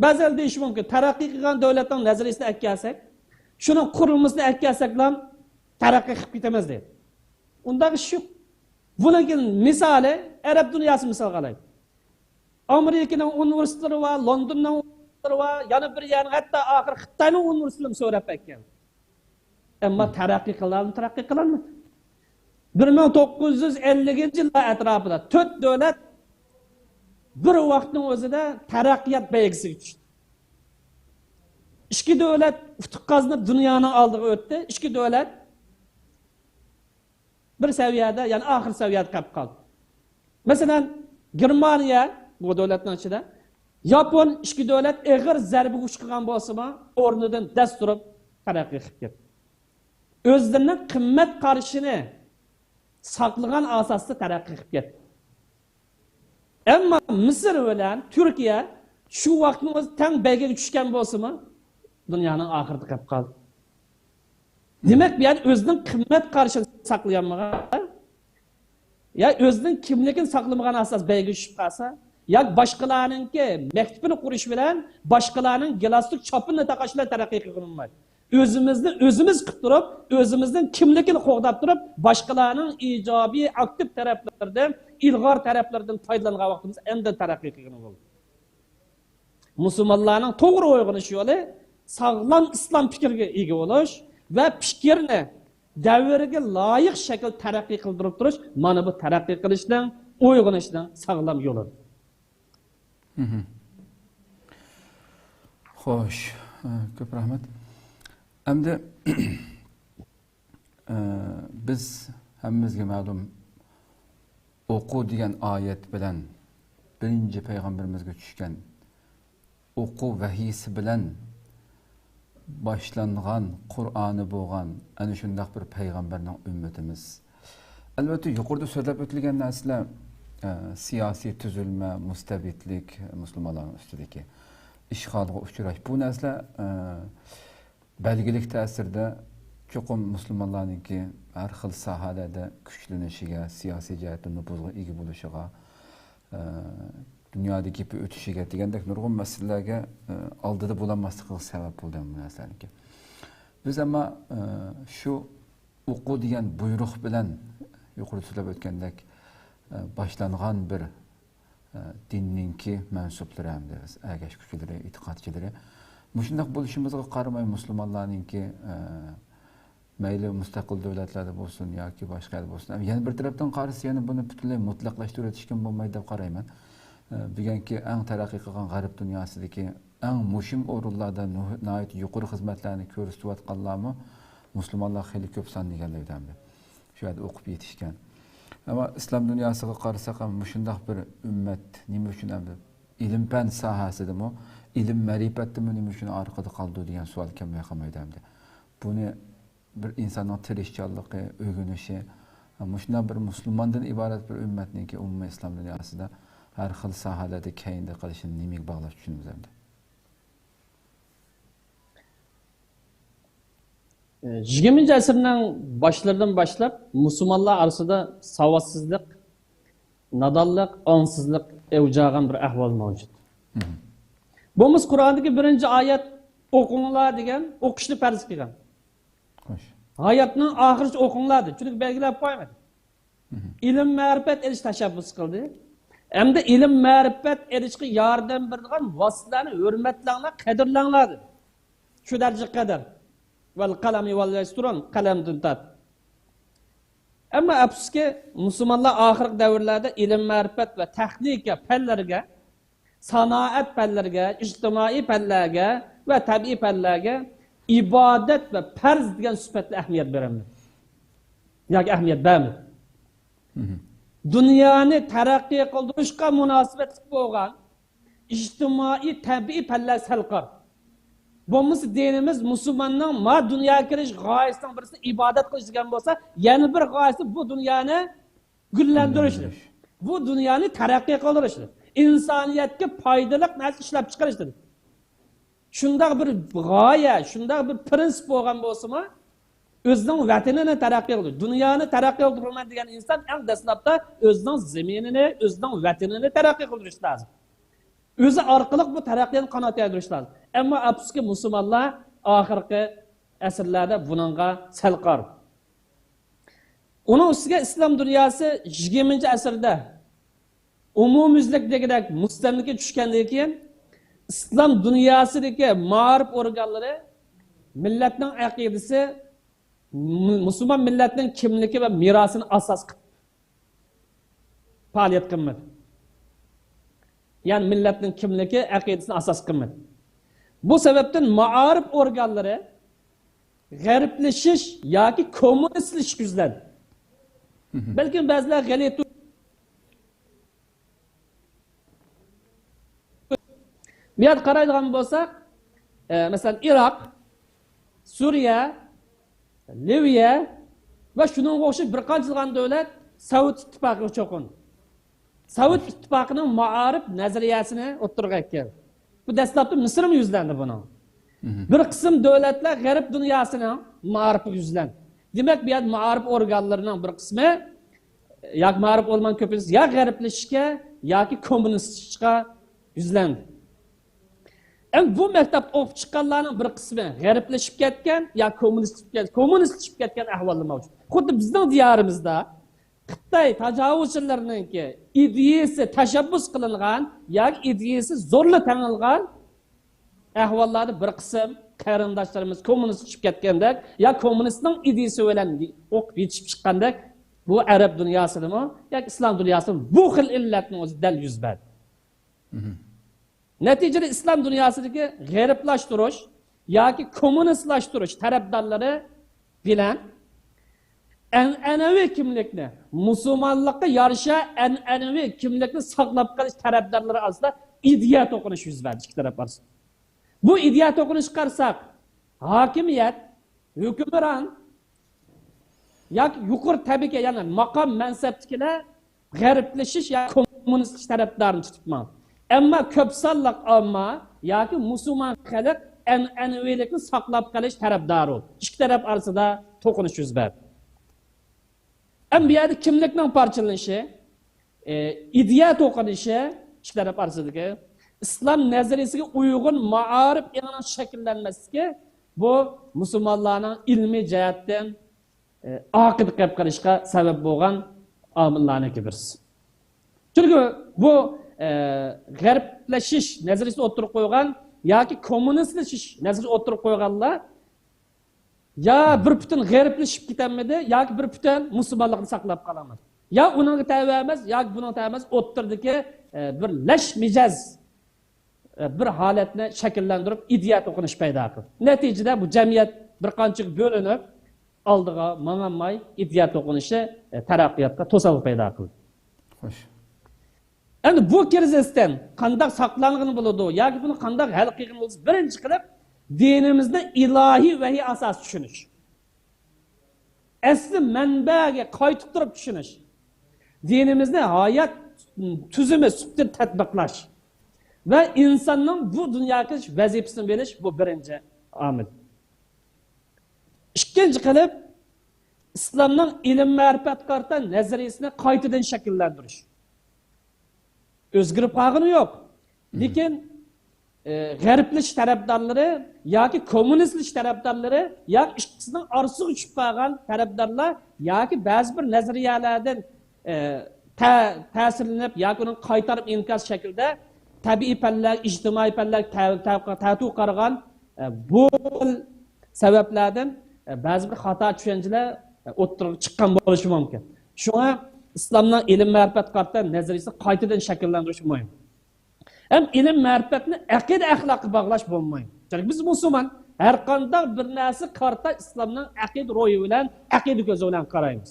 بەزىلەر دېيىشى مۇمكىن، تەرەققىي قىلغان دۆلەتنىڭ نەزەرىيىسىنى ئەكەلسەك، شۇنىڭ قۇرۇلمىسىنى ئەكەلسەكلا تەرەققىي قىلىپ كېتىمىز دەيدۇ. ئۇنداق ئىش يوق. بۇنىڭكى مىسالى ئەرەب دۇنياسى مىسالغا ئالايلى. ئامېرىكىنىڭ ئۇنىۋېرسىتېتلىرى بار، لوندوننىڭ ئۇنىۋېرسىتېتلىرى بار، يەنە بىر يەرنىڭ، ھەتتا ئاخىرى خىتاينىڭ ئۇنىۋېرسىتېتلىرىمۇ سۆرەپ ئەكەلدى. ئەمما تەرەققىي قىلالمىدى، تەرەققىي قىلالمىدى. بىر مىڭ توققۇز يۈز ئەللىكىنچى يىللار ئەتراپىدا تۆت دۆلەت بىر ۋاقىتنىڭ ئۆزىدە تەرەققىيات بەيگىسىگە چۈشتى. ئىككى دۆلەت ئۇتۇق قازىنىپ دۇنيانىڭ ئالدىغا ئۆتتى. ئىككى دۆلەت بىر سەۋىيەدە، يەنى ئاخىر سەۋىيەدە قېلىپ قالدى. مەسىلەن، گېرمانىيە بۇ دۆلەتنىڭ ئىچىدە، ياپون ئىككى دۆلەت ئېغىر زەربىگە ئۇچرىغان بولسىمۇ، ئورنىدىن دەس تۇرۇپ تەرەققىي قىلىپ كەتتى. ئۆزلىرىنىڭ قىممەت قارىشىنى ساقلىغان ئاساستا تەرەققىي قىلىپ كەتتى. ئەمما مىسىر بىلەن تۈركىيە شۇ ۋاقىتنىڭ ئۆزى تەڭ بەيگىگە چۈشكەن بولسىمۇ، دۇنيانىڭ ئاخىرىدا قېلىپ قالدى. دېمەك، بۇ يەردە ئۆزىنىڭ قىممەت قارىشىنى ساقلىيالمىغان، يا ئۆزىنىڭ كىملىكىنى ساقلىمىغان ئاساس بەيگە چۈشۈپ قالسا، ياكى باشقىلارنىڭكى مەكتىپىنى قۇرۇش بىلەن باشقىلارنىڭ گىلاستۇك چاپىنىنى تاقاش بىلەن تەرەققىي قىلغىلى بولمايدۇ. ئۆزىمىزنى ئۆزىمىز قىلىپ تۇرۇپ، ئۆزىمىزنىڭ كىملىكىنى قوغداپ تۇرۇپ، باشقىلارنىڭ ئىجابىي، ئاكتىپ تەرەپلىرىدىن، ئىلغار تەرەپلىرىدىن پايدىلانغان ۋاقتىمىزدا ئەمدى تەرەققىي قىلغىلى بولىدۇ. مۇسۇلمانلارنىڭ توغرا ئويغىنىش يولى ساغلام ئىسلام پىكرىگە ئىگە بولۇش ۋە پىكىرنى دەۋرگە لايىق شەكىلدە تەرەققىي قىلدۇرۇپ تۇرۇش، مانا بۇ تەرەققىي قىلىشنىڭ، ئويغىنىشنىڭ ساغلام يولىدۇر. مھم. خوش، ئە، كۆپ رەھمەت. ئەمدى، ئە، بىز ھەممىمىزگە مەلۇم، ئوقۇ دېگەن ئايەت بىلەن، بىرىنچى پەيغەمبىرىمىزگە چۈشكەن ئوقۇ ۋەھىيسى بىلەن باشلانغان قۇرئانى بولغان ئەنە شۇنداق بىر پەيغەمبەرنىڭ ئۈممىتىمىز. ئەلۋەتتە، يۇقىرىدا سۆزلەپ ئۆتۈلگەن نەرسىلەر، ئە، سىياسىي تۈزۈلمە، مۇستەبىتلىك، مۇسۇلمانلارنىڭ ئۈستىدىكى ئىشغالغا ئۇچراش، بۇ نەرسىلەر، ئە، بەلگىلىك تەسىردە چوقۇم مۇسۇلمانلارنىڭكى ھەر خىل ساھەلەردە كۈچلىنىشىگە، سىياسىي جەھەتتە نوپۇزغا ئىگە بولۇشىغا، ئە، دۇنيادا گېپى ئۆتۈشىگە دېگەندەك نۇرغۇن مەسىلىلەرگە، ئە، ئالدىدا بولالماسلىقىغا سەۋەب بولدى بۇ نەرسىلەرنىڭكى. بىز ئەمما، ئە، شۇ ئوقۇ دېگەن بۇيرۇق بىلەن يۇقىرىدا سۆزلەپ ئۆتكەندەك، ئە، باشلانغان بىر، ئە، دىننىڭكى مەنسۇپلىرى ھەمدە ئەگەشكۈچىلىرى، ئېتىقادچىلىرى. مۇشۇنداق بولۇشىمىزغا قارىماي، مۇسۇلمانلارنىڭكى، ئە، مەيلى مۇستەقىل دۆلەتلەردە بولسۇن ياكى باشقا يەردە بولسۇن، يەنە بىر تەرەپتىن قارىسا، يەنە بۇنى پۈتۈنلەي مۇتلەقلاشتۇرۇۋېتىشكىمۇ بولمايدۇ دەپ قارايمەن. ئە، بۈگۈنكى ئەڭ تەرەققىي قىلغان غەرب دۇنياسىدىكى ئەڭ مۇھىم ئورۇنلاردا نۇھ-، ناھايىتى يۇقىرى خىزمەتلەرنى كۆرسىتىۋاتقانلارمۇ مۇسۇلمانلار خېلى كۆپ ساندا ئىكەنلىكى ئەمدى شۇ يەردە ئوقۇپ يېتىشكەن. ئەمما ئىسلام دۇنياسىغا قارىساق، ھەم مۇشۇنداق بىر ئۈممەت نېمە ئۈچۈن ئەمدى ئىلىم-پەن ساھەسىدىمۇ ئىلىم مەرىپەتتىمۇ نېمە ئۈچۈن ئارقىدا قالدى دېگەن سوئال كەلمەي قالمايدۇ ئەمدى. بۇنى بىر ئىنساننىڭ تىرىشچانلىقى، ئۆگىنىشى، مۇشۇنداق بىر مۇسۇلماندىن ئىبارەت بىر ئۈممەتنىڭكى ئومۇمىي ئىسلام دۇنياسىدا ھەر خىل ساھەلەردە كەينىدە قېلىشىنى نېمىگە باغلاش چۈشىنىمىز ئەمدى؟ يىگىرمىنچى ئەسىرنىڭ باشلىرىدىن باشلاپ مۇسۇلمانلار ئارىسىدا ساۋاتسىزلىق، نادانلىق، ئاڭسىزلىق ئەۋج ئالغان بىر ئەھۋال مەۋجۇت. بولمىسا قۇرئاندىكى بىرىنچى ئايەت «ئوقۇڭلار» دېگەن، ئوقۇشنى پەرز قىلغان. خوش. ھاياتنىڭ ئاخىرىچە ئوقۇڭلار دېدى. چۈنكى بەلگىلەپ قويمىدى. ئىلىم مەرىپەت ئېلىش تەشەببۇسى قىلدى. ئەمدى ئىلىم مەرىپەت ئېلىشقا ياردەم بېرىدىغان ۋاسىتىلەرنى ھۆرمەتلەڭلار، قەدىرلەڭلار دېدى. شۇ دەرىجىگە قەدەر. ۋەل قەلەمى ۋەل يەستۇرۇن، قەلەمدىن تارت. ئەمما ئەپسۇسكى، مۇسۇلمانلار ئاخىرقى دەۋرلەردە ئىلىم مەرىپەت ۋە تېخنىكا پەنلىرىگە، سانائەت پەنلىرىگە، ئىجتىمائىي پەنلەرگە ۋە تەبىئىي پەنلەرگە ئىبادەت ۋە پەرز دېگەن سۈپەتتە ئەھمىيەت بېرەلمىدى ياكى ئەھمىيەت بەرمىدى. دۇنيانى تەرەققىي قىلدۇرۇشقا مۇناسىۋەتلىك بولغان ئىجتىمائىي، تەبىئىي پەنلەر سەل قار. بولمىسا دىنىمىز مۇسۇلماننىڭ ما دۇنياغا كېلىش غايىسىنىڭ بىرسى ئىبادەت قىلىش دېگەن بولسا، يەنە بىر غايىسى بۇ دۇنيانى گۈللەندۈرۈشتۇر. بۇ دۇنيانى تەرەققىي قىلدۇرۇشتۇر. ئىنسانىيەتكە پايدىلىق نەرسە ئىشلەپ چىقىرىشتۇر. شۇنداق بىر غايە، شۇنداق بىر پرىنسىپ بولغان بولسىمۇ، ئۆزىنىڭ ۋەتىنىنى تەرەققىي قىلدۇرۇش، دۇنيانى تەرەققىي قىلدۇرىمەن دېگەن ئىنسان ئەڭ دەسلەپتە ئۆزىنىڭ زېمىنىنى، ئۆزىنىڭ ۋەتىنىنى تەرەققىي قىلدۇرۇشى لازىم. ئۆزى ئارقىلىق بۇ تەرەققىياتنى قانات يايدۇرۇش لازىم. ئەمما ئەپسۇسكى، مۇسۇلمانلار ئاخىرقى ئەسىرلەردە بۇنىڭغا سەل قار. ئۇنىڭ ئۈستىگە ئىسلام دۇنياسى يىگىرمىنچى ئەسىردە ئومۇميۈزلۈك دېگۈدەك مۇستەملىكە چۈشكەندىن كېيىن، ئىسلام دۇنياسىدىكى مائارىپ ئورگانلىرى مىللەتنىڭ ئەقىدىسى، مۇ-، مۇسۇلمان مىللەتنىڭ كىملىكى ۋە مىراسىنى ئاساس قىلىپ پائالىيەت قىلمىدى. يەنى مىللەتنىڭ كىملىكى، ئەقىدىسىنى ئاساس قىلمىدى. بۇ سەۋەبتىن مائارىپ ئورگانلىرى غەربلىشىش ياكى كوممۇنىستلىشىش يۈزلەندى. بەلكىم بەزىلەر غەلىتە بۇ يەردە قارايدىغان بولساق، ئە، مەسىلەن، ئىراق، سۈرىيە، لىۋىيە ۋە شۇنىڭغا ئوخشاش بىر قانچىلىغان دۆلەت سوۋېت ئىتتىپاقىغا چوقۇندى. سوۋېت ئىتتىپاقىنىڭ مائارىپ نەزەرىيەسىنى ئوتتۇرىغا ئەكەلدى. بۇ دەسلەپتە مىسىرمۇ يۈزلەندى بۇنىڭ. بىر قىسىم دۆلەتلەر غەرب دۇنياسىنىڭ مائارىپىغا يۈزلەندى. دېمەك، بۇ يەردە مائارىپ ئورگانلىرىنىڭ بىر قىسمى ياكى مائارىپ ئورگان كۆپىنچىسى يا غەربلىشىشكە ياكى كوممۇنىستلىشىشقا يۈزلەندى. ئەمدى بۇ مەكتەپتە ئوقۇپ چىققانلارنىڭ بىر قىسمى غەربلىشىپ كەتكەن يا كوممۇنىستلىشىپ كەت-، كوممۇنىستلىشىپ كەتكەن ئەھۋاللار مەۋجۇت. خۇددى بىزنىڭ دىيارىمىزدا خىتاي تاجاۋۇزچىلىرىنىڭكى ئىدىيىسى تەشەببۇس قىلىنغان ياكى ئىدىيىسى زورلا تېڭىلغان ئەھۋاللاردا بىر قىسىم قېرىنداشلىرىمىز كوممۇنىستلىشىپ كەتكەندەك يا كوممۇنىستنىڭ ئىدىيىسى بىلەن ئوقۇپ يېتىشىپ چىققاندەك، بۇ ئەرەب دۇنياسىدىمۇ ياكى ئىسلام دۇنياسىدىمۇ بۇ خىل ئىللەتنىڭ ئۆزى دەل يۈز بەردى. نەتىجىدە ئىسلام دۇنياسىدىكى غەربلاشتۇرۇش ياكى كوممۇنىستلاشتۇرۇش تەرەپدارلىرى بىلەن ئەنئەنىۋى كىملىكنى، مۇسۇلمانلىققا يارىشا ئەنئەنىۋى كىملىكنى ساقلاپ قېلىش تەرەپدارلىرى ئارىسىدا ئىدىيە توقۇنۇشى يۈز بەردى، ئىككى تەرەپ ئارىسىدا. بۇ ئىدىيە توقۇنۇشىغا قارىساق، ھاكىمىيەت، ھۆكۈمران ياكى يۇقىرى تەبىقە، يەنى ماقام مەنسەپتىكىلەر غەربلىشىش ياكى كوممۇنىستلىشىش تەرەپدارىنى تۇتۇپ ماڭدى. ئەمما كۆپ سانلىق ئامما ياكى مۇسۇلمان خەلق ئەنئەنىۋىلىكنى ساقلاپ قېلىش تەرەپدارى بولدى. ئىككى تەرەپ ئارىسىدا توقۇنۇش يۈز بەردى. ئەمما بۇ يەردە كىملىكنىڭ پارچىلىنىشى، ئى، ئىدىيە توقۇنۇشى، ئىككى تەرەپ ئارىسىدىكى ئىسلام نەزەرىيىسىگە ئۇيغۇن مائارىپ ئېڭىنىڭ شەكىللەنمەسلىكى، بۇ مۇسۇلمانلارنىڭ ئىلمىي جەھەتتىن، ئى، ئارقىدا قېلىپ قېلىشقا سەۋەب بولغان ئامىللارنىڭكى بىرسى. چۈنكى بۇ، ئى، غەربلىشىش نەزەرىيىسىنى ئوتتۇرىغا قويغان ياكى كوممۇنىستلىشىش نەزەرىيىسىنى ئوتتۇرىغا قويغانلار يا بىر پۈتۈن غەربلىشىپ كېتەلمىدى، ياكى بىر پۈتۈن مۇسۇلمانلىقنى ساقلاپ قالالمىدى. يا ئۇنىڭغا تەۋە ئەمەس، ياكى بۇنىڭغا تەۋە ئەمەس، ئوتتۇرىدىكى، ئە، بىر لەش مىجەز، ئە، بىر ھالەتنى شەكىللەندۈرۈپ، ئىدىيە توقۇنۇش پەيدا قىلدى. نەتىجىدە بۇ جەمئىيەت بىر قانچىگە بۆلۈنۈپ، ئالدىغا ماڭالماي، ئىدىيە توقۇنۇشى، ئە، تەرەققىياتقا توسالغۇ پەيدا قىلدى. خوش. ئەمدى بۇ كىرىزىستىن قانداق ساقلانغىلى بولىدۇ ياكى بۇنى قانداق ھەل قىلغىلى بولىدۇ؟ بىرىنچى قىلىپ، دىنىمىزنى ئىلاھىي ۋەھىي ئاساسىدا چۈشىنىش. ئەسلى مەنبەگە قايتىپ تۇرۇپ چۈشىنىش. دىنىمىزنى ھايات تۈزۈمى سۈپىتىدە تەتبىقلاش ۋە ئىنساننىڭ بۇ دۇنياغا كېلىش ۋەزىپىسىنى بىلىش، بۇ بىرىنچى ئامىل. ئىككىنچى قىلىپ، ئىسلامنىڭ ئىلىم-مەرىپەتكە قارىتا نەزەرىيىسىنى قايتىدىن شەكىللەندۈرۈش. ئۆزگىرىپ قالغىنى يوق. لېكىن، ئى، غەربلىشىش تەرەپدارلىرى ياكى كوممۇنىستلىشىش تەرەپدارلىرى ياكى ئىككىسىنىڭ ئارىسىغا چۈشۈپ قالغان تەرەپدارلار ياكى بەزى بىر نەزەرىيەلەردىن، ئى، تە-، تەسىرلىنىپ ياكى ئۇنىڭ قايتارما ئىنكاس شەكلىدە تەبىئىي پەنلەر، ئىجتىمائىي پەنلەر تە-، تە-، تەتۈر قارىغان، ئى، بۇ خىل سەۋەبلەردىن، ئى، بەزى بىر خاتا چۈشەنچىلەر، ئى، ئوتتۇرىغا چىققان بولۇشى مۇمكىن. شۇڭا ئىسلامنىڭ ئىلىم-مەرىپەتكە قارىتا نەزەرىيىسى قايتىدىن شەكىللەندۈرۈش مۇھىم. ھەم ئىلىم-مەرىپەتنى ئەقىدە-ئەخلاققا باغلاش بولمايدۇ. چۈنكى بىز مۇسۇلمان، ھەر قانداق بىر نەرسە قارىتا ئىسلامنىڭ ئەقىدە روھى بىلەن، ئەقىدە كۆزى بىلەن قارايمىز.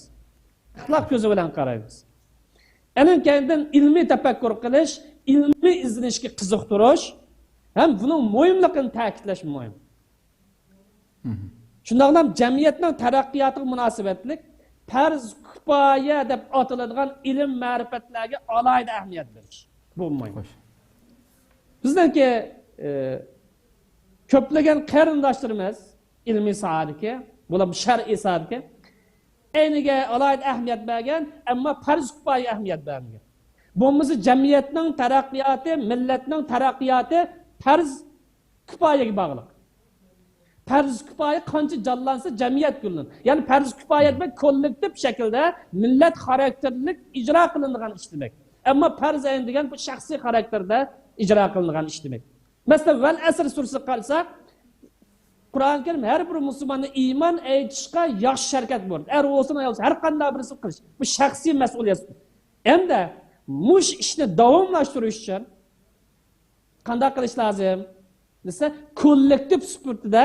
ئەخلاق كۆزى بىلەن قارايمىز. ئەنىڭ كەينىدىن ئىلمىي تەپەككۇر قىلىش، ئىلمىي ئىزدىنىشكە قىزىقتۇرۇش ھەم بۇنىڭ مۇھىملىقىنى تەكىتلەش مۇھىم. شۇنداقلا جەمئىيەتنىڭ تەرەققىياتىغا مۇناسىۋەتلىك پەرز كۇپايە دەپ ئاتىلىدىغان ئىلىم-مەرىپەتلەرگە ئالاھىدە ئەھمىيەت بېرىش. بۇ مۇھىم. خوش. بىزنىڭكى، ئى، كۆپلىگەن قېرىنداشلىرىمىز ئىلمىي ساھەدىكى، بولۇپمۇ شەرئىي ساھەدىكى ئەينىگە ئالاھىدە ئەھمىيەت بەرگەن، ئەمما پەرز كۇپايە ئەھمىيەت بەرمىگەن. بولمىسا جەمئىيەتنىڭ تەرەققىياتى، مىللەتنىڭ تەرەققىياتى پەرز كۇپايەگە باغلىق. پەرز كۇپايە قانچە جانلانسا، جەمئىيەت گۈللىنىدۇ. يەنى پەرز كۇپايە دېمەك كوللېكتىپ شەكىلدە مىللەت خاراكتېرلىك ئىجرا قىلىنىدىغان ئىش دېمەك. ئەمما پەرز ئەين دېگەن بۇ شەخسىي خاراكتېردا ئىجرا قىلىنىدىغان ئىش دېمەك. مەسىلەن، ۋەل ئەسر سۈرىسىگە قارىساق، قۇرئان كەرىم ھەر بىر مۇسۇلماننى ئىمان ئېيتىشقا ياخشى ھەرىكەت بۇيرۇدى. ئەر بولسۇن، ئايال بولسۇن، ھەر قانداق بىرسى قىلىش. بۇ شەخسىي مەسئۇلىيەت. ئەمدى مۇشۇ ئىشنى داۋاملاشتۇرۇش ئۈچۈن قانداق قىلىش لازىم دېسە، كوللېكتىپ سۈپىتىدە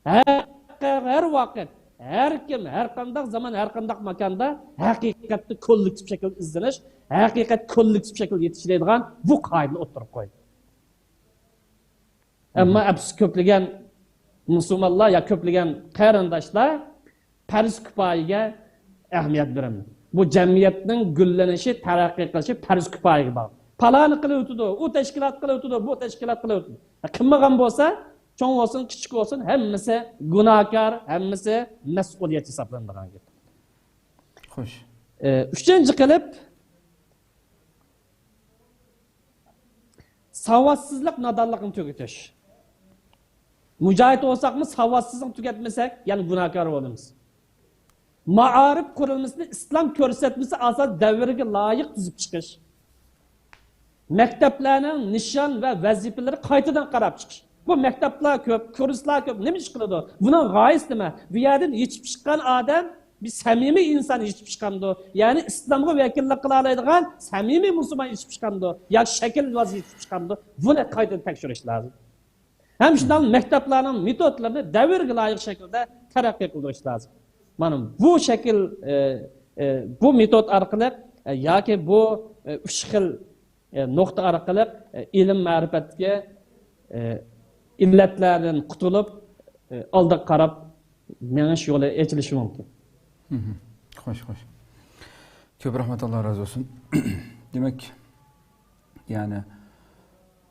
ھەر، ھەر ۋاقىت، ھەر كىم، ھەر قانداق زامان، ھەر قانداق ماكاندا ھەقىقەتنى كوللېكتىپ شەكىلدە ئىزدىنىش، ھەقىقەت كوللېكتىپ شەكىلدە يېتىشىدىغان بۇ قائىدىنى ئوتتۇرىغا قويدى. ئەمما ئەپسۇس، كۆپلىگەن مۇسۇلمانلار يا كۆپلىگەن قېرىنداشلار پەرز كۇپايىگە ئەھمىيەت بېرەلمەيدۇ. بۇ جەمئىيەتنىڭ گۈللىنىشى، تەرەققىي قىلىشى پەرز كۇپايىگە باغلىق. پالانى قىلىۋېتىدۇ، ئۇ تەشكىلات قىلىۋېتىدۇ، بۇ تەشكىلات قىلىۋېتىدۇ. قىلمىغان بولسا، چوڭ بولسۇن، كىچىك بولسۇن، ھەممىسى گۇناھكار، ھەممىسى مەسئۇلىيەت ھېسابلىنىدىغان گەپ. خوش. ئى، ئۈچىنچى قىلىپ، ساۋاتسىزلىق، نادانلىقنى تۈگىتىش. مۇجاھىد بولساقمۇ، ساۋاتسىزلىقنى تۈگەتمىسەك، يەنە گۇناھكار بولىمىز. مائارىپ قۇرۇلمىسىنى ئىسلام كۆرسەتمىسى ئاساسىدا دەۋرگە لايىق تۈزۈپ چىقىش. مەكتەپلەرنىڭ نىشان ۋە ۋەزىپىلىرى قايتىدىن قاراپ چىقىش. بۇ مەكتەپلەر كۆپ، كۇرسلار كۆپ، نېمە ئىش قىلىدۇ؟ بۇنىڭ غايىسى نېمە؟ بۇ يەردىن يېتىشىپ چىققان ئادەم بىر سەمىمىي ئىنسان يېتىشىپ چىقامدۇ؟ يەنى ئىسلامغا ۋەكىللىك قىلالايدىغان سەمىمىي مۇسۇلمان يېتىشىپ چىقامدۇ؟ ياكى شەكىل ۋازا يېتىشىپ چىقامدۇ؟ بۇنى قايتىدىن تەكشۈرۈش لازىم. ھەم شۇنداق مەكتەپلەرنىڭ مېتودلىرىنى دەۋرگە لايىق شەكىلدە تەرەققىي قىلدۇرۇش لازىم. مانا بۇ شەكىل، ئە، ئە، بۇ مېتود ئارقىلىق، ئە، ياكى بۇ، ئە، ئۈچ خىل، ئە، نۇقتا ئارقىلىق، ئە، ئىلىم مەرىپەتكە، ئە، ئىللەتلەردىن قۇتۇلۇپ، ئە، ئالدىغا قاراپ مېڭىش يولى ئېچىلىشى مۇمكىن. خوش، خوش. كۆپ رەھمەت، ئاللا رازى بولسۇن. دېمەك، يەنى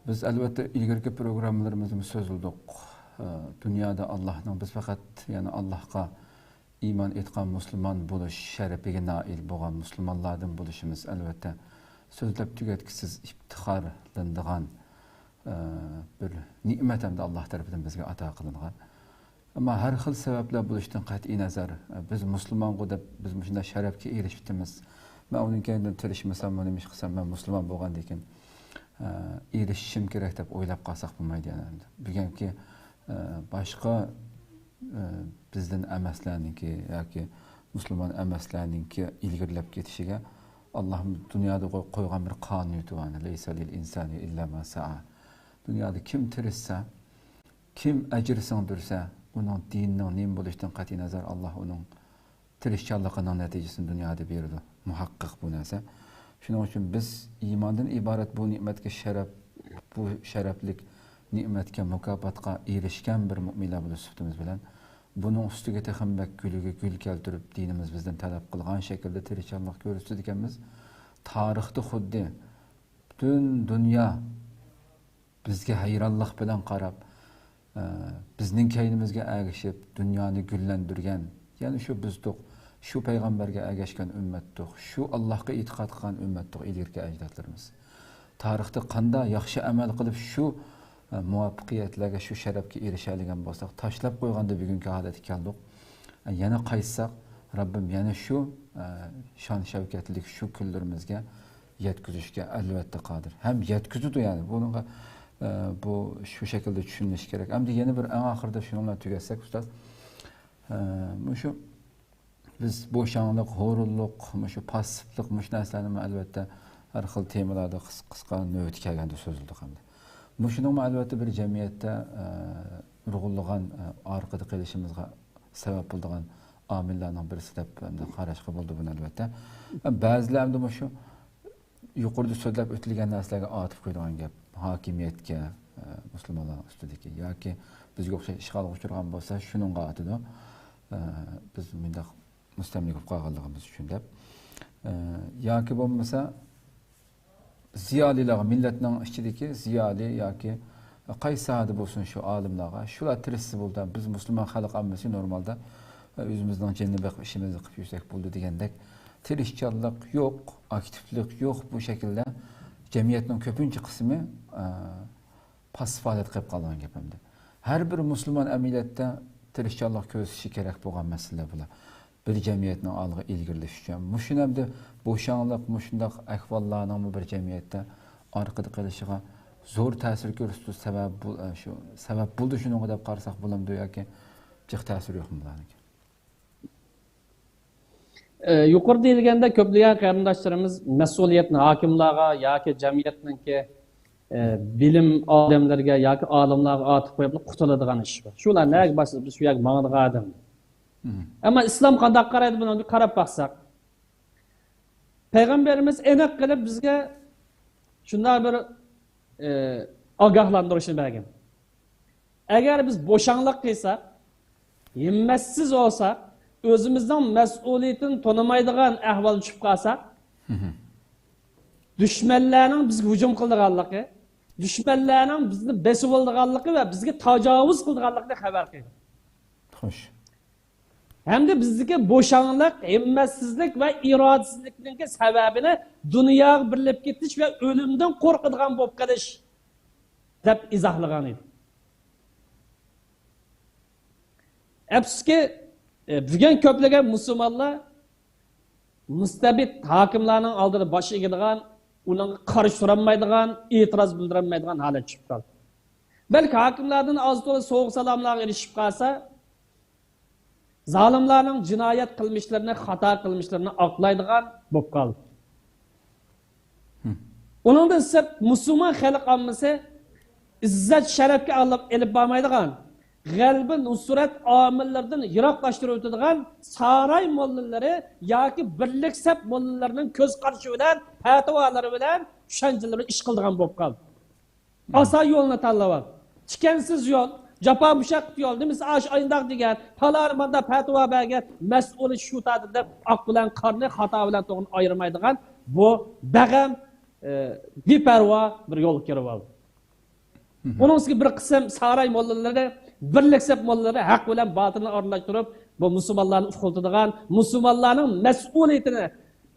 بىز ئەلۋەتتە ئىلگىرىكى پروگراممىلىرىمىزدىمۇ سۆزلىدۇق. ئە، دۇنيادا ئاللانىڭ، بىز پەقەت يەنى ئاللاغا ئىمان ئېيتقان مۇسۇلمان بولۇش شەرىپىگە نائىل بولغان مۇسۇلمانلاردىن بولۇشىمىز ئەلۋەتتە سۆزلەپ تۈگەتكۈسىز ئىپتىخارلىنىدىغان، ئە، بىر نېمەت ھەمدە ئاللا تەرىپىدىن بىزگە ئاتا قىلىنغان. ئەمما ھەر خىل سەۋەبلەر بولۇشتىن قەتئىينەزەر، بىز مۇسۇلمانغۇ دەپ بىز مۇشۇنداق شەرەپكە ئېرىشىپتىمىز. مەن ئۇنىڭ كەينىدىن تىرىشمىساممۇ، نېمە ئىش قىلسام، مەن مۇسۇلمان بولغاندىن كېيىن، ئە، ئېرىشىشىم كېرەك دەپ ئويلاپ قالساق بولمايدۇ يەنە. بۈگۈنكى، ئە، باشقا، ئە، بىزدىن ئەمەسلەرنىڭكى ياكى مۇسۇلمان ئەمەسلەرنىڭكى ئىلگىرىلەپ كېتىشىگە ئاللا دۇنيادا قوي-، قويغان بىر قانۇنىيىتى بار. لەيسە لىل ئىنسانى ئىللا ما سەئا. دۇنيادا كىم تىرىشسا، كىم ئەجىر سىڭدۈرسە، ئۇنىڭ دىنىنىڭ نېمە بولۇشىدىن قەتئىينەزەر، ئاللا ئۇنىڭ تىرىشچانلىقىنىڭ نەتىجىسىنى دۇنيادا بېرىدۇ. مۇھەققەق بۇ نەرسە. شۇنىڭ ئۈچۈن بىز ئىماندىن ئىبارەت بۇ نېمەتكە شەرەپ، بۇ شەرەپلىك نېمەتكە، مۇكاپاتقا ئېرىشكەن بىر مۆمىنلەر بولۇش سۈپىتىمىز بىلەن، بۇنىڭ ئۈستىگە تېخىمۇ بەك گۈلگە گۈل كەلتۈرۈپ، دىنىمىز بىزدىن تەلەپ قىلغان شەكىلدە تىرىشچانلىق كۆرسىتىدىكەنمىز. تارىختا خۇددى پۈتۈن دۇنيا بىزگە ھەيرانلىق بىلەن قاراپ، ئە، بىزنىڭ كەينىمىزگە ئەگىشىپ، دۇنيانى گۈللەندۈرگەن، يەنە شۇ بىزدۇق، شۇ پەيغەمبەرگە ئەگەشكەن ئۈممەتتۇق، شۇ ئاللاھقا ئېتىقاد قىلغان ئۈممەتتۇق ئىلگىرىكى ئەجدادلىرىمىز. تارىختا قانداق ياخشى ئەمەل قىلىپ، شۇ، ئە، مۇۋەپپەقىيەتلەرگە، شۇ شەرەپكە ئېرىشەلىگەن بولساق، تاشلاپ قويغاندا بۈگۈنكى ھالەتكە كەلدۇق. ئە، يەنە قايتساق، رەببىم يەنە شۇ، ئە، شان-شەۋكەتلىك شۇ كۈنلىرىمىزگە يەتكۈزۈشكە ئەلۋەتتە قادىر. ھەم يەتكۈزىدۇ، يەنى بۇنىڭغا، ئە، بۇ شۇ شەكىلدە چۈشىنىلىشى كېرەك. ئەمدى يەنە بىر ئەڭ ئاخىرىدا شۇنىڭ بىلەن تۈگەتسەك، ئۇستاز، ئە، مۇشۇ بىز بوشاڭلىق، ھۇرۇنلۇق، مۇشۇ پاسسىپلىق، مۇشۇ نەرسىلەرنىمۇ ئەلۋەتتە ھەر خىل تېمىلاردا قىس-، قىسقا نۆۋىتى كەلگەندە سۆزلىدۇق ئەمدى. مۇشۇنىڭمۇ ئەلۋەتتە بىر جەمئىيەتتە، ئە، نۇرغۇنلىغان، ئە، ئارقىدا قېلىشىمىزغا سەۋەب بولىدىغان ئامىللارنىڭ بىرسى دەپ ئەمدى قاراشقا بولىدۇ بۇنى ئەلۋەتتە. بەزىلەر ئەمدى مۇشۇ يۇقىرىدا سۆزلەپ ئۆتۈلگەن نەرسىلەرگە ئاتىپ قويىدىغان گەپ. ھاكىمىيەتكە، ئە، مۇسۇلمانلارنىڭ ئۈستىدىكى ياكى بىزگە ئوخشاش ئىشغالغا ئۇچرىغان بولسا شۇنىڭغا ئاتىدۇ. ئە، بىز مۇنداق مۇستەملىكە بولۇپ قالغانلىقىمىز ئۈچۈن دەپ. ئە، ياكى بولمىسا زىيالىيلارغا، مىللەتنىڭ ئىچىدىكى زىيالىي ياكى قايسى ساھەدە بولسۇن شۇ ئالىملارغا، شۇلار تىرىشسا بولدى. بىز مۇسۇلمان خەلق ئاممىسى نورمالدا ئۆزىمىزنىڭ جېنىنى بېقىپ ئىشىمىزنى قىلىپ يۈرسەك بولدى دېگەندەك تىرىشچانلىق يوق، ئاكتىپلىق يوق. بۇ شەكىلدە جەمئىيەتنىڭ كۆپىنچە قىسمى، ئە، پاسسىپ ھالەتتە قېلىپ قالغان گەپ ئەمدى. ھەر بىر مۇسۇلمان ئەمەلىيەتتە تىرىشچانلىق كۆرسىتىشى كېرەك بولغان مەسىلىلەر بۇلار. بىر جەمئىيەتنىڭ ئالغا ئىلگىرىلىشى ئۈچۈن. مۇشۇنى ئەمدى بوشاڭلىق، مۇشۇنداق ئەھۋاللارنىڭمۇ بىر جەمئىيەتتە ئارقىدا قېلىشىغا زور تەسىر كۆرسىتىدۇ، سەۋەب بۇ، شۇ سەۋەب بولدى شۇنىڭغا دەپ قارىساق بولامدۇ ياكى جىق تەسىرى يوقمۇ بۇلارنىڭكى؟ ئە، يۇقىرىدا دېيىلگەندە كۆپلىگەن قېرىنداشلىرىمىز مەسئۇلىيەتنى ھاكىملارغا ياكى جەمئىيەتنىڭكى، ئە، بىلىم ئادەملىرىگە ياكى ئالىملارغا ئارتىپ قويۇپ قۇتۇلىدىغان ئىش بار. شۇلار نەگە بارسا بىز شۇ يەرگە ماڭىدىغان ئادەم. مم. ئەمما ئىسلام قانداق قارايدۇ بۇنىڭغا قاراپ باقساق، پەيغەمبىرىمىز ئېنىق قىلىپ بىزگە شۇنداق بىر، ئى، ئاگاھلاندۇرۇشنى بەرگەن. ئەگەر بىز بوشاڭلىق قىلساق، ھىممەتسىز بولساق، ئۆزىمىزنىڭ مەسئۇلىيىتىنى تونۇمايدىغان ئەھۋالغا چۈشۈپ قالساق، مم. دۈشمەنلەرنىڭ بىزگە ھۇجۇم قىلىدىغانلىقى، دۈشمەنلەرنىڭ بىزنى بېسىۋالىدىغانلىقى ۋە بىزگە تاجاۋۇز قىلىدىغانلىقىنى خەۋەر قىلدى. خوش. ھەمدە بىزدىكى بوشاڭلىق، ھىممەتسىزلىك ۋە ئىرادىسىزلىكنىڭكى سەۋەبىنى دۇنياغا بېرىلىپ كېتىش ۋە ئۆلۈمدىن قورقىدىغان بولۇپ قېلىش، دەپ ئىزاھلىغان ئىدى. ئەپسۇسكى، ئە، بۈگۈن كۆپلىگەن مۇسۇلمانلار مۇستەبىت ھاكىملارنىڭ ئالدىدا باش ئېگىدىغان، ئۇنىڭغا قارشى تۇرالمايدىغان، ئېتىراز بىلدۈرەلمەيدىغان ھالەت چۈشۈپ قالدى. بەلكى ھاكىملاردىن ئاز تولا سوۋغا سالاملارغا ئېرىشىپ قالسا، زالىملارنىڭ جىنايەت قىلمىشلىرىنى، خاتا قىلمىشلىرىنى ئاقلايدىغان بولۇپ قالدى. ھىم. ئۇنىڭدىن سىرت، مۇسۇلمان خەلق ئاممىسى ئىززەت شەرەپكە ئېلىپ، ئېلىپ بارمايدىغان، غەلىبە نۇسرەت ئامىللىرىدىن يىراقلاشتۇرۇۋېتىدىغان ساراي موللىلىرى ياكى بىرلىك سەپ موللىلىرىنىڭ كۆز قارىشى بىلەن، پەتىۋالىرى بىلەن، چۈشەنچىلىرى ئىش قىلىدىغان بولۇپ قالدى. ئاسان يولنى تاللاۋال. تىكەنسىز يول، جاپا مۇشەققەت يول، نېمىسى ئاش ئاينداق دېگەن، پالانى ماندا پەتىۋا بەرگەن، مەسئۇلى شۇ تادا دەپ، ئاق بىلەن قارىنى، خاتا بىلەن توغرىنى ئايرىمايدىغان بۇ بەغەم، ئى، بىپەرۋا بىر يولغا كىرىۋالدى. مم. ئۇنىڭ ئۈستىگە بىر قىسىم ساراي موللىلىرى، بىرلىك سەپ موللىلىرى ھەق بىلەن باتىلنى ئارىلاشتۇرۇپ، بۇ مۇسۇلمانلارنى ئۇخلىتىدىغان، مۇسۇلمانلارنىڭ مەسئۇلىيىتىنى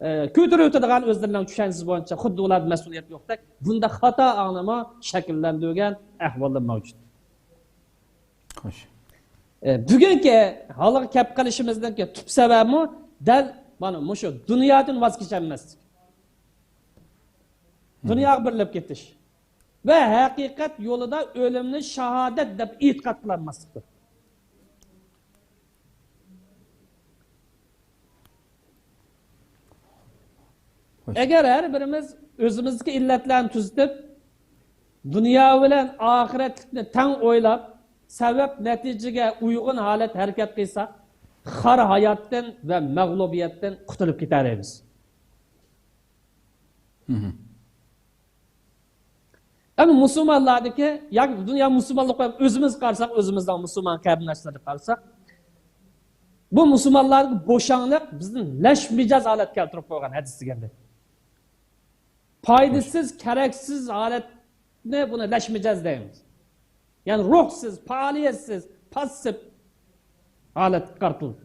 ئى، كۆتۈرۈۋېتىدىغان ئۆزلىرىنىڭ چۈشەنچىسى بويىچە خۇددى ئۇلاردا مەسئۇلىيەت يوقتەك، بۇنداق خاتا ئاڭلىما شەكىللەندۈرگەن ئەھۋاللار مەۋجۇت. خوش. ئى، بۈگۈنكى ھالغا كەپ قېلىشىمىزنىڭكى تۈپ سەۋەبىمۇ دەل مانا مۇشۇ دۇنيادىن ۋاز كېچەلمەسلىك. دۇنياغا بېرىلىپ كېتىش. ۋە ھەقىقەت يولىدا ئۆلۈمنى شاھادەت دەپ ئېتىقاد قىلالماسلىقتۇر. خوش. ئەگەر ھەر بىرىمىز ئۆزىمىزدىكى ئىللەتلەرنى تۈزىتىپ، دۇنيا بىلەن ئاخىرەتلىكنى تەڭ ئويلاپ، سەۋەب نەتىجىگە ئۇيغۇن ھالەت ھەرىكەت قىلساق، خار ھاياتتىن ۋە مەغلۇبىيەتتىن قۇتۇلۇپ كېتەلەيمىز. ئەمما مۇسۇلمانلاردىكى ياكى دۇنيا مۇسۇلمانلىق قويۇپ ئۆزىمىز قارىساق، ئۆزىمىزنىڭ مۇسۇلمان قېرىنداشلىرىغا قارىساق، بۇ مۇسۇلمانلاردىكى بوشاڭلىق بىزنى لەش مىجەز ھالەتكە كەلتۈرۈپ قويغان ھەدىس دېگەندەك. پايدىسىز، كېرەكسىز ھالەتنى بۇنى لەش مىجەز دەيمىز. يەنى روھسىز، پائالىيەتسىز، پاسسىپ ھالەتكە قارىتىلدى.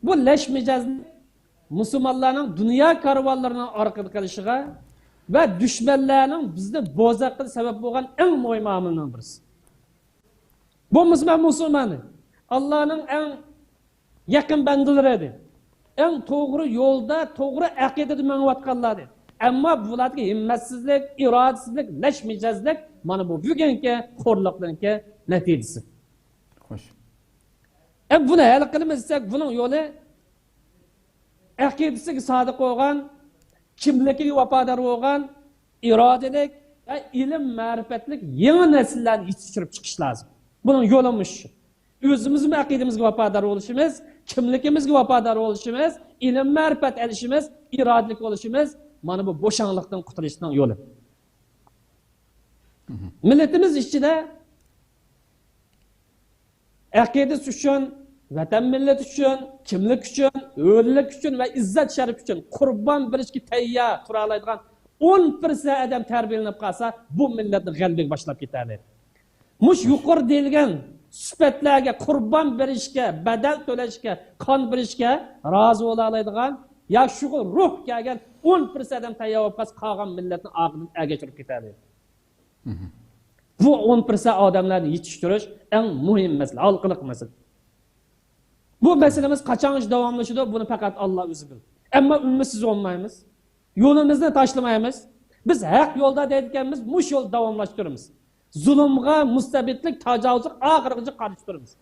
بۇ لەش مىجەزنى مۇسۇلمانلارنىڭ دۇنيا كارۋانلىرىنىڭ ئارقىدا قېلىشىغا ۋە دۈشمەنلەرنىڭ بىزنى بوزەك قىلىشىغا سەۋەب بولغان ئەڭ مۇھىم ئامىلنىڭ بىرسى. بولمىسا مەن مۇسۇلمان، ئاللانىڭ ئەڭ يېقىن بەندىلىرى ئىدى. ئەڭ توغرا يولدا، توغرا ئەقىدىدە مېڭىۋاتقانلار ئىدى. ئەمما بۇلاردىكى ھىممەتسىزلىك، ئىرادىسىزلىك، لەش مىجەزلىك مانا بۇ بۈگۈنكى خورلۇقنىڭكى نەتىجىسى. خوش. ئەمما بۇنى ھەل قىلىمىز دېسەك، بۇنىڭ يولى ئەقىدىسىگە سادىق بولغان، كىملىكىگە ۋاپادار بولغان، ئىرادىلىك ۋە ئىلىم مەرىپەتلىك يېڭى نەسىللەرنى يېتىشتۈرۈپ چىقىش لازىم. بۇنىڭ يولى مۇشۇ. ئۆزىمىزمۇ ئەقىدىمىزگە ۋاپادار بولۇشىمىز، كىملىكىمىزگە ۋاپادار بولۇشىمىز، ئىلىم مەرىپەت ئېلىشىمىز، ئىرادىلىك بولۇشىمىز، مانا بۇ بوشاڭلىقتىن قۇتۇلۇشنىڭ يولى. مىللىتىمىز ئىچىدە ئەقىدىسى ئۈچۈن، ۋەتەن مىللەت ئۈچۈن، كىملىك ئۈچۈن، ھۆرلۈك ئۈچۈن ۋە ئىززەت شەرەپ ئۈچۈن قۇربان بېرىشكە تەييار تۇرالايدىغان ئون پىرسەنت ئادەم تەربىيەلىنىپ قالسا، بۇ مىللەتنى غەلىبىگە باشلاپ كېتەلەيدۇ. مۇشۇ يۇقىرىدا دېيىلگەن سۈپەتلەرگە قۇربان بېرىشكە، بەدەل تۆلەشكە، قان بېرىشكە رازى بولالايدىغان يا شۇغا روھ كەلگەن ئون پىرسەنت ئادەم تەييار بولۇپ قالسا، قالغان مىللەتنى ئارقىدىن ئەگەشتۈرۈپ كېتەلەيدۇ. بۇ ئون پىرسەنت ئادەملەرنى يېتىشتۈرۈش ئەڭ مۇھىم مەسىلە، ھالقىلىق مەسىلە. بۇ مەسىلىمىز قاچانغىچە داۋاملىشىدۇ، بۇنى پەقەت ئاللا ئۆزى بىلىدۇ. ئەمما ئۈمىدسىز بولمايمىز. يولىمىزنى تاشلىمايمىز. بىز ھەق يولدا دەيدىكەنمىز، مۇشۇ يولدا داۋاملاشتۇرىمىز. زۇلۇمغا، مۇستەبىتلىك، تاجاۋۇزغا ئاخىرغىچە قارشى تۇرىمىز.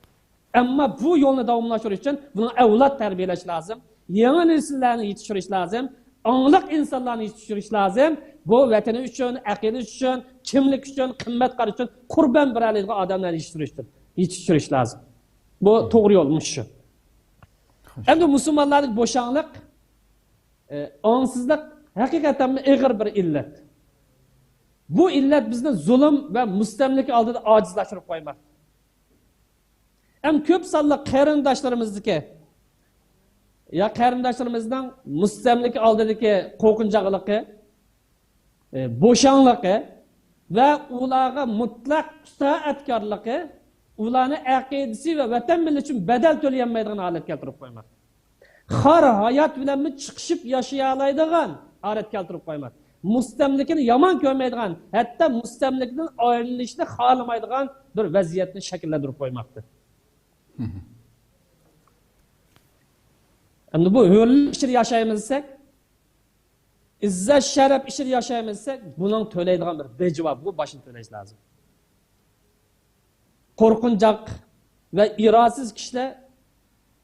ئەمما بۇ يولنى داۋاملاشتۇرۇش ئۈچۈن بۇنىڭ ئەۋلاد تەربىيەلەش لازىم. يېڭى نەسىللەرنى يېتىشتۈرۈش لازىم. ئاڭلىق ئىنسانلارنى يېتىشتۈرۈش لازىم. بۇ ۋەتىنى ئۈچۈن، ئەقىدىسى ئۈچۈن، كىملىك ئۈچۈن، قىممەت قارىشى ئۈچۈن قۇربان بېرەلەيدىغان ئادەملەرنى يېتىشتۈرۈش، يېتىشتۈرۈش لازىم. بۇ توغرا يول مۇشۇ. ئەمدى مۇسۇلمانلاردىكى بوشاڭلىق، ئاڭسىزلىق ھەقىقەتەنمۇ ئېغىر بىر ئىللەت. بۇ ئىللەت بىزنى زۇلۇم ۋە مۇستەملىكە ئالدىدا ئاجىزلاشتۇرۇپ قويماقتا. ھەم كۆپ سانلىق قېرىنداشلىرىمىزدىكى، يا قېرىنداشلىرىمىزنىڭ مۇستەملىكە ئالدىدىكى قورقۇنچاقلىقى، ئى، بوشاڭلىقى ۋە ئۇلارغا مۇتلەق ئىتائەتكارلىقى ئۇلارنى ئەقىدىسى ۋە ۋەتەن مىللىتى ئۈچۈن بەدەل تۆلىيەلمەيدىغان ھالەتكە كەلتۈرۈپ قويماقتا. خار ھايات بىلەنمۇ چىقىشىپ ياشىيالايدىغان ھالەتكە كەلتۈرۈپ قويماقتا. مۇستەملىكىنى يامان كۆرمەيدىغان، ھەتتا مۇستەملىكىدىن ئايرىلىشنى خالىمايدىغان بىر ۋەزىيەتنى شەكىللەندۈرۈپ قويماقتا. ئەمدى بۇ ھۆرلۈك ئىچىدە ياشايمىز دېسەك، ئىززەت شەرەپ ئىچىدە ياشايمىز دېسەك، بۇنىڭ تۆلەيدىغان بىر بېجى بار، بۇ باشنى تۆلەش لازىم. قورقۇنچاق ۋە ئىرادىسىز كىشىلەر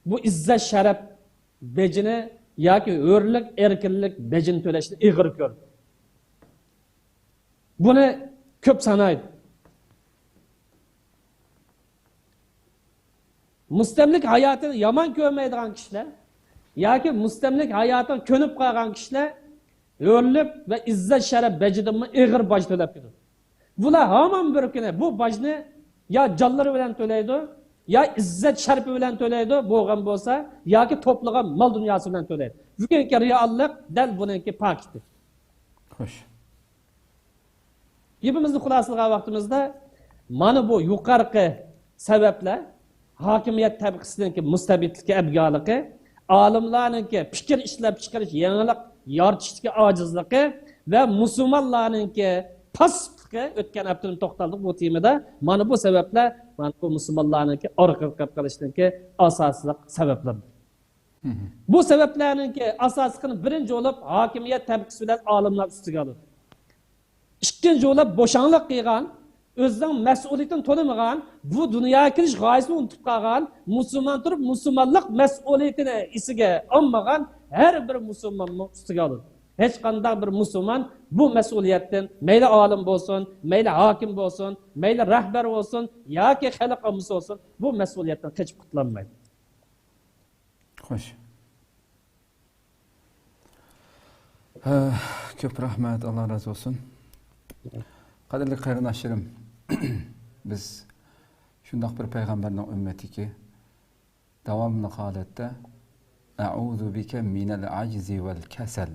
بۇ ئىززەت شەرەپ بېجىنى ياكى ھۆرلۈك، ئەركىنلىك بېجىنى تۆلەشنى ئېغىر كۆرىدۇ. بۇنى كۆپ سانايدۇ. مۇستەملىكە ھاياتىنى يامان كۆرمەيدىغان كىشىلەر ياكى مۇستەملىكە ھاياتىغا كۆنۈپ قالغان كىشىلەر ھۆرلۈك ۋە ئىززەت شەرەپ بېجىدىنمۇ ئېغىر باج تۆلەپ كېتىدۇ. بۇلار ھامان بىر كۈنى بۇ باجنى يا جانلىرى بىلەن تۆلەيدۇ، يا ئىززەت شەرىپى بىلەن تۆلەيدۇ، بولغان بولسا، ياكى توپلىغان مال دۇنياسى بىلەن تۆلەيدۇ. بۈگۈنكى رېئاللىق دەل بۇنىڭكى پاكىتى. خوش. گېپىمىزنى خۇلاسىلىغان ۋاقتىمىزدا، مانا بۇ يۇقىرىقى سەۋەبلەر، ھاكىمىيەت تەبىقىسىنىڭكى مۇستەبىتلىكى، ئەبگالىقى، ئالىملارنىڭكى پىكىر ئىشلەپ چىقىرىش، يېڭىلىق يارىتىشتىكى ئاجىزلىقى ۋە مۇسۇلمانلارنىڭكى پاسسىپلىقى، ئۆتكەن ھەپتىمۇ توختالدۇق بۇ تېمىدا. مانا بۇ سەۋەبلەر، مانا بۇ مۇسۇلمانلارنىڭكى ئارقىغا قېلىپ قېلىشىنىڭكى ئاساسلىق سەۋەبلىرى. بۇ سەۋەبلەرنىڭكى ئاساسلىقىنى بىرىنچى بولۇپ ھاكىمىيەت تەبىقىسى بىلەن ئالىملار ئۈستىگە ئالىدۇ. ئىككىنچى بولۇپ بوشاڭلىق قىلغان، ئۆزىنىڭ مەسئۇلىيىتىنى تونۇمىغان، بۇ دۇنياغا كېلىش غايىسىنى ئۇنتۇپ قالغان، مۇسۇلمان تۇرۇپ مۇسۇلمانلىق مەسئۇلىيىتىنى ئېسىگە ئالمىغان ھەر بىر مۇسۇلمانمۇ ئۈستىگە ئالىدۇ. ھېچقانداق بىر مۇسۇلمان بۇ مەسئۇلىيەتتىن، مەيلى ئالىم بولسۇن، مەيلى ھاكىم بولسۇن، مەيلى رەھبەر بولسۇن ياكى خەلق ئاممىسى بولسۇن، بۇ مەسئۇلىيەتتىن قېچىپ قۇتۇلالمايدۇ. خوش. ھە، كۆپ رەھمەت، ئاللا رازى بولسۇن. قەدىرلىك قېرىنداشلىرىم، بىز شۇنداق بىر پەيغەمبەرنىڭ ئۈممىتىكى، داۋاملىق ھالەتتە «ئەئۇزۇ بىكە مىنەل ئەجزى ۋەل كەسەل»،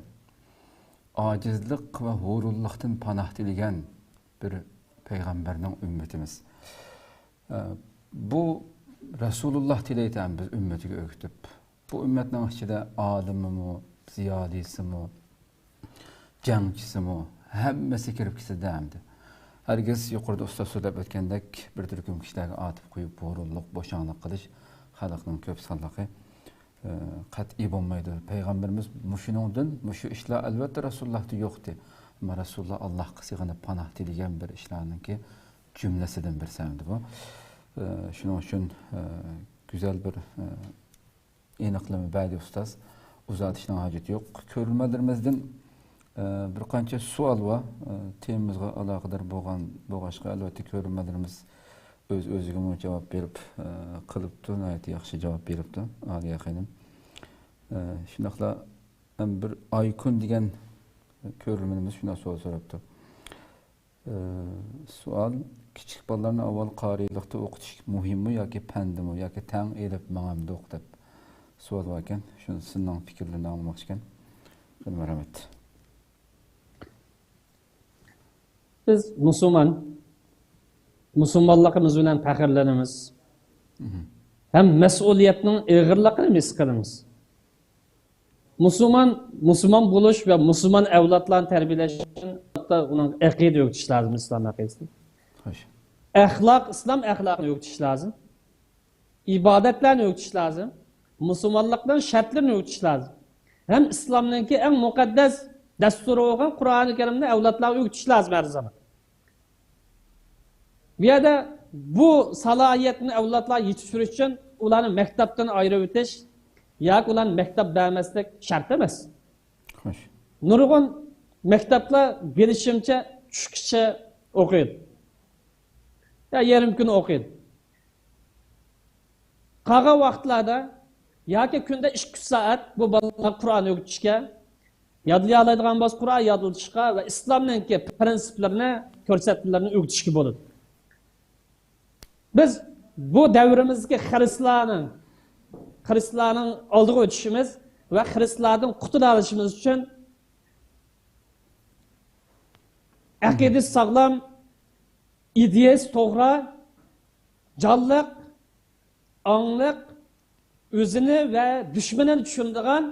ئاجىزلىق ۋە ھۇرۇنلۇقتىن پاناھ تىلىگەن بىر پەيغەمبەرنىڭ ئۈممىتىمىز. ئە، بۇ رەسۇلۇللا تىلەيتەن بىز ئۈممىتىگە ئۆگىتىپ. بۇ ئۈممەتنىڭ ئىچىدە ئالىمىمۇ، زىيالىيسىمۇ، جەڭچىسىمۇ، ھەممىسى كىرىپ كېتىدۇ ئەمدى. ھەرگىز يۇقىرىدا ئۇستاز سۆزلەپ ئۆتكەندەك بىر تۈركۈم كىشىلەرگە ئاتىپ قويۇپ، ھۇرۇنلۇق، بوشاڭلىق قىلىش خەلقنىڭ كۆپ سانلىقى، ئە، قەتئىي بولمايدۇ. پەيغەمبىرىمىز مۇشۇنىڭدىن، مۇشۇ ئىشلار ئەلۋەتتە رەسۇلۇللاھتا يوقتى. ئەمما رەسۇلۇللا ئاللاھقا سېغىنىپ پاناھ تىلىگەن بىر ئىشلارنىڭكى جۈملىسىدىن بىرسى ئەمدى بۇ. ئە، شۇنىڭ ئۈچۈن، ئە، گۈزەل بىر، ئە، ئېنىقلىما بەردى ئۇستاز. ئۇزارتىشنىڭ ھاجىتى يوق. كۆرۈرمەنلىرىمىزدىن، ئە، بىر قانچە سوئال بار. ئە، تېمىمىزغا ئالاقىدار بولغان، بولغاچقا، ئەلۋەتتە، كۆرۈرمەنلىرىمىز ئۆز-ئۆزىگىمۇ جاۋاب بېرىپ، ئە، قىلىپتۇ. ناھايىتى ياخشى جاۋاب بېرىپتۇ، ئالىيە خېنىم. ئە، شۇنداقلا ھەم بىر ئايكۈن دېگەن كۆرۈرمىنىمىز شۇنداق سوئال سوراپتۇ. ئى، سوئال، كىچىك بالىلارنى ئاۋۋال قارىيلىقتا ئوقۇتۇش مۇھىممۇ ياكى پەندىمۇ ياكى تەڭ ئېلىپ ماڭامدۇق دەپ سوئال باركەن. شۇنى سىزنىڭ پىكىرلىرىنى ئاڭلىماقچىكەن. خېلى رەھمەت. بىز مۇسۇلمان، مۇسۇلمانلىقىمىز بىلەن پەخىرلىنىمىز. مهم. ھەم مەسئۇلىيەتنىڭ ئېغىرلىقىنى ھېس قىلىمىز. مۇسۇلمان، مۇسۇلمان بولۇش ۋە مۇسۇلمان ئەۋلادلارنى تەربىيەلەش ئۈچۈن ئۇنىڭ ئەقىدە ئۆگىتىش لازىم، ئىسلام ئەقىدىسىنى. خوش. ئەخلاق، ئىسلام ئەخلاقىنى ئۆگىتىش لازىم. ئىبادەتلەرنى ئۆگىتىش لازىم. مۇسۇلمانلىقنىڭ شەرتلىرىنى ئۆگىتىش لازىم. ھەم ئىسلامنىڭكى ئەڭ مۇقەددەس دەستۇرى بولغان قۇرئانى كەرىمنى ئەۋلادلارغا ئۆگىتىش لازىم ھەر زامان. بۇ يەردە بۇ سالاھىيەتنى ئەۋلادلارغا يېتىشتۈرۈش ئۈچۈن ئۇلارنى مەكتەپتىن ئايرىۋېتىش ياكى ئۇلارنى مەكتەپ بەرمەسلىك شەرت ئەمەس. خوش. نۇرغۇن مەكتەپلەر بىلىشىمچە چۈشكىچە ئوقۇيدۇ. يا يېرىم كۈن ئوقۇيدۇ. قالغان ۋاقىتلاردا ياكى كۈندە ئىككى ئۈچ سائەت بۇ بالىلارغا قۇرئان ئۆگىتىشكە، يادلىيالايدىغان بولسا قۇرئان يادلىتىشقا ۋە ئىسلامنىڭكى پىرىنسىپلىرىنى، كۆرسەتمىلىرىنى ئۆگىتىشكە بولىدۇ. بىز بۇ دەۋرىمىزدىكى خىرىسلارنىڭ، خىرىسلارنىڭ ئالدىغا ئۆتۈشىمىز ۋە خىرىسلاردىن قۇتۇلالىشىمىز ئۈچۈن ئەقىدىسى ساغلام، ئىدىيەسى توغرا، جانلىق، ئاڭلىق، ئۆزىنى ۋە دۈشمىنىنى چۈشىنىدىغان،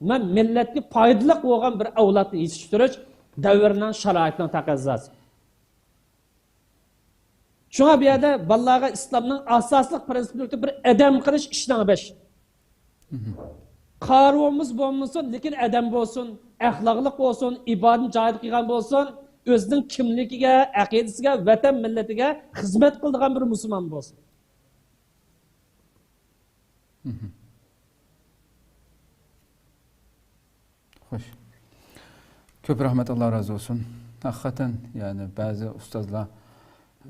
مەن مىللەتكە پايدىلىق بولغان بىر ئەۋلادنى يېتىشتۈرۈش دەۋرنىڭ، شارائىتنىڭ تەقەززاسى. شۇڭا بۇ يەردە بالىلارغا ئىسلامنىڭ ئاساسلىق پىرىنسىپلىرىدىن بىر ئەدەم قىلىش، ئىشنىڭ بېشى. مهم. قارىۋىمىز بولمىسۇن، لېكىن ئادەم بولسۇن، ئەخلاقلىق بولسۇن، ئىبادىتىنى جايىدا قىلغان بولسۇن، ئۆزىنىڭ كىملىكىگە، ئەقىدىسىگە، ۋەتەن مىللىتىگە خىزمەت قىلىدىغان بىر مۇسۇلمان بولسۇن. مهم. خوش. كۆپ رەھمەت، ئاللا رازى بولسۇن. ھەقىقەتەن، يەنى بەزى ئۇستازلار،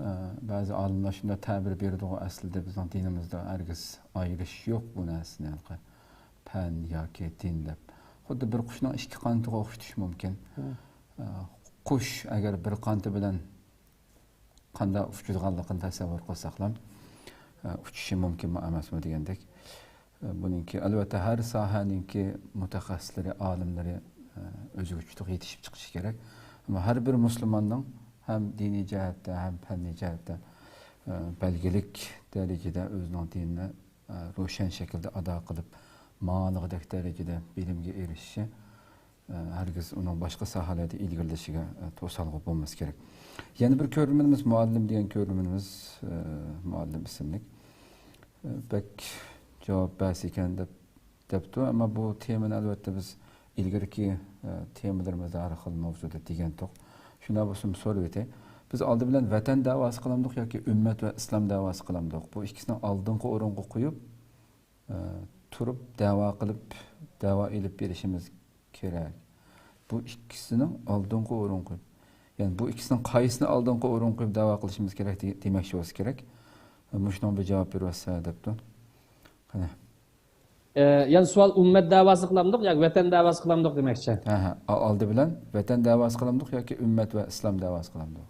ئە، بەزى ئالىملار شۇنداق تەبىر بېرىدىغۇ، ئەسلىدە بىزنىڭ دىنىمىزدا ئەرگىز ئايرىش يوق بۇ نەرسىنى، ھېلىقى پەن ياكى دىن دەپ. خۇددى بىر قۇشنىڭ ئىككى قانىتىغا ئوخشىتىش مۇمكىن. مم. ئە، قۇش ئەگەر بىر قانىتى بىلەن قانداق ئۇچىدىغانلىقىنى تەسەۋۋۇر قىلساقلا، ئە، ئۇچۇشى مۇمكىنمۇ ئەمەسمۇ دېگەندەك. ئە، بۇنىڭكى، ئەلۋەتتە، ھەر ساھەنىڭكى مۇتەخەسسىسلىرى، ئالىملىرى، ئە، ئۆزىگە ئۇچتۇق يېتىشىپ چىقىشى كېرەك. ئەمما ھەر بىر مۇسۇلماننىڭ ھەم دىنىي جەھەتتە، ھەم پەننىي جەھەتتە، ئە، بەلگىلىك دەرىجىدە ئۆزىنىڭ دىنىنى، ئە، روشەن شەكىلدە ئادا قىلىپ، ماڭىدىغۇدەك دەرىجىدە بىلىمگە ئېرىشىشى، ئە، ھەرگىز ئۇنىڭ باشقا ساھەلەردە ئىلگىرىلىشىگە، ئە، توسالغۇ بولماسلىقى كېرەك. يەنە بىر كۆرۈرمىنىمىز، مۇئەللىم دېگەن كۆرۈرمىنىمىز، ئە، مۇئەللىم ئىسىملىك، ئە، بەك جاۋاب بەرسە ئىكەن دەپ، دەپتۇ. ئەمما بۇ تېمىنى، ئەلۋەتتە، بىز ئىلگىرىكى، ئە، تېمىلىرىمىزدا ھەر خىل ماۋزۇدا دېگەنتۇق. شۇنداق بولسىمۇ سورىۋېتەي. بىز ئالدى بىلەن ۋەتەن دەۋاسى قىلامدۇق ياكى ئۈممەت ۋە ئىسلام دەۋاسى قىلامدۇق؟ بۇ ئىككىسىنى ئالدىنقى ئورۇنغا قويۇپ، ئە، تۇرۇپ دەۋا قىلىپ، دەۋا ئېلىپ بېرىشىمىز كېرەك. بۇ ئىككىسىنىڭ ئالدىنقى ئورۇنغا قويۇپ، يەنى بۇ ئىككىسىنىڭ قايسىنى ئالدىنقى ئورۇنغا قويۇپ دەۋا قىلىشىمىز كېرەك دېگەن، دېمەكچى بولسا كېرەك. مۇشۇنىڭغا بىر جاۋاب بېرىۋەتسە دەپتۇ. قېنى. ئە، يەنە سوئال، ئۈممەت دەۋاسى قىلامدۇق ياكى ۋەتەن دەۋاسى قىلامدۇق دېمەكچى. ھە، ھە. ئا-، ئالدى بىلەن ۋەتەن دەۋاسى قىلامدۇق ياكى ئۈممەت ۋە ئىسلام دەۋاسى قىلامدۇق؟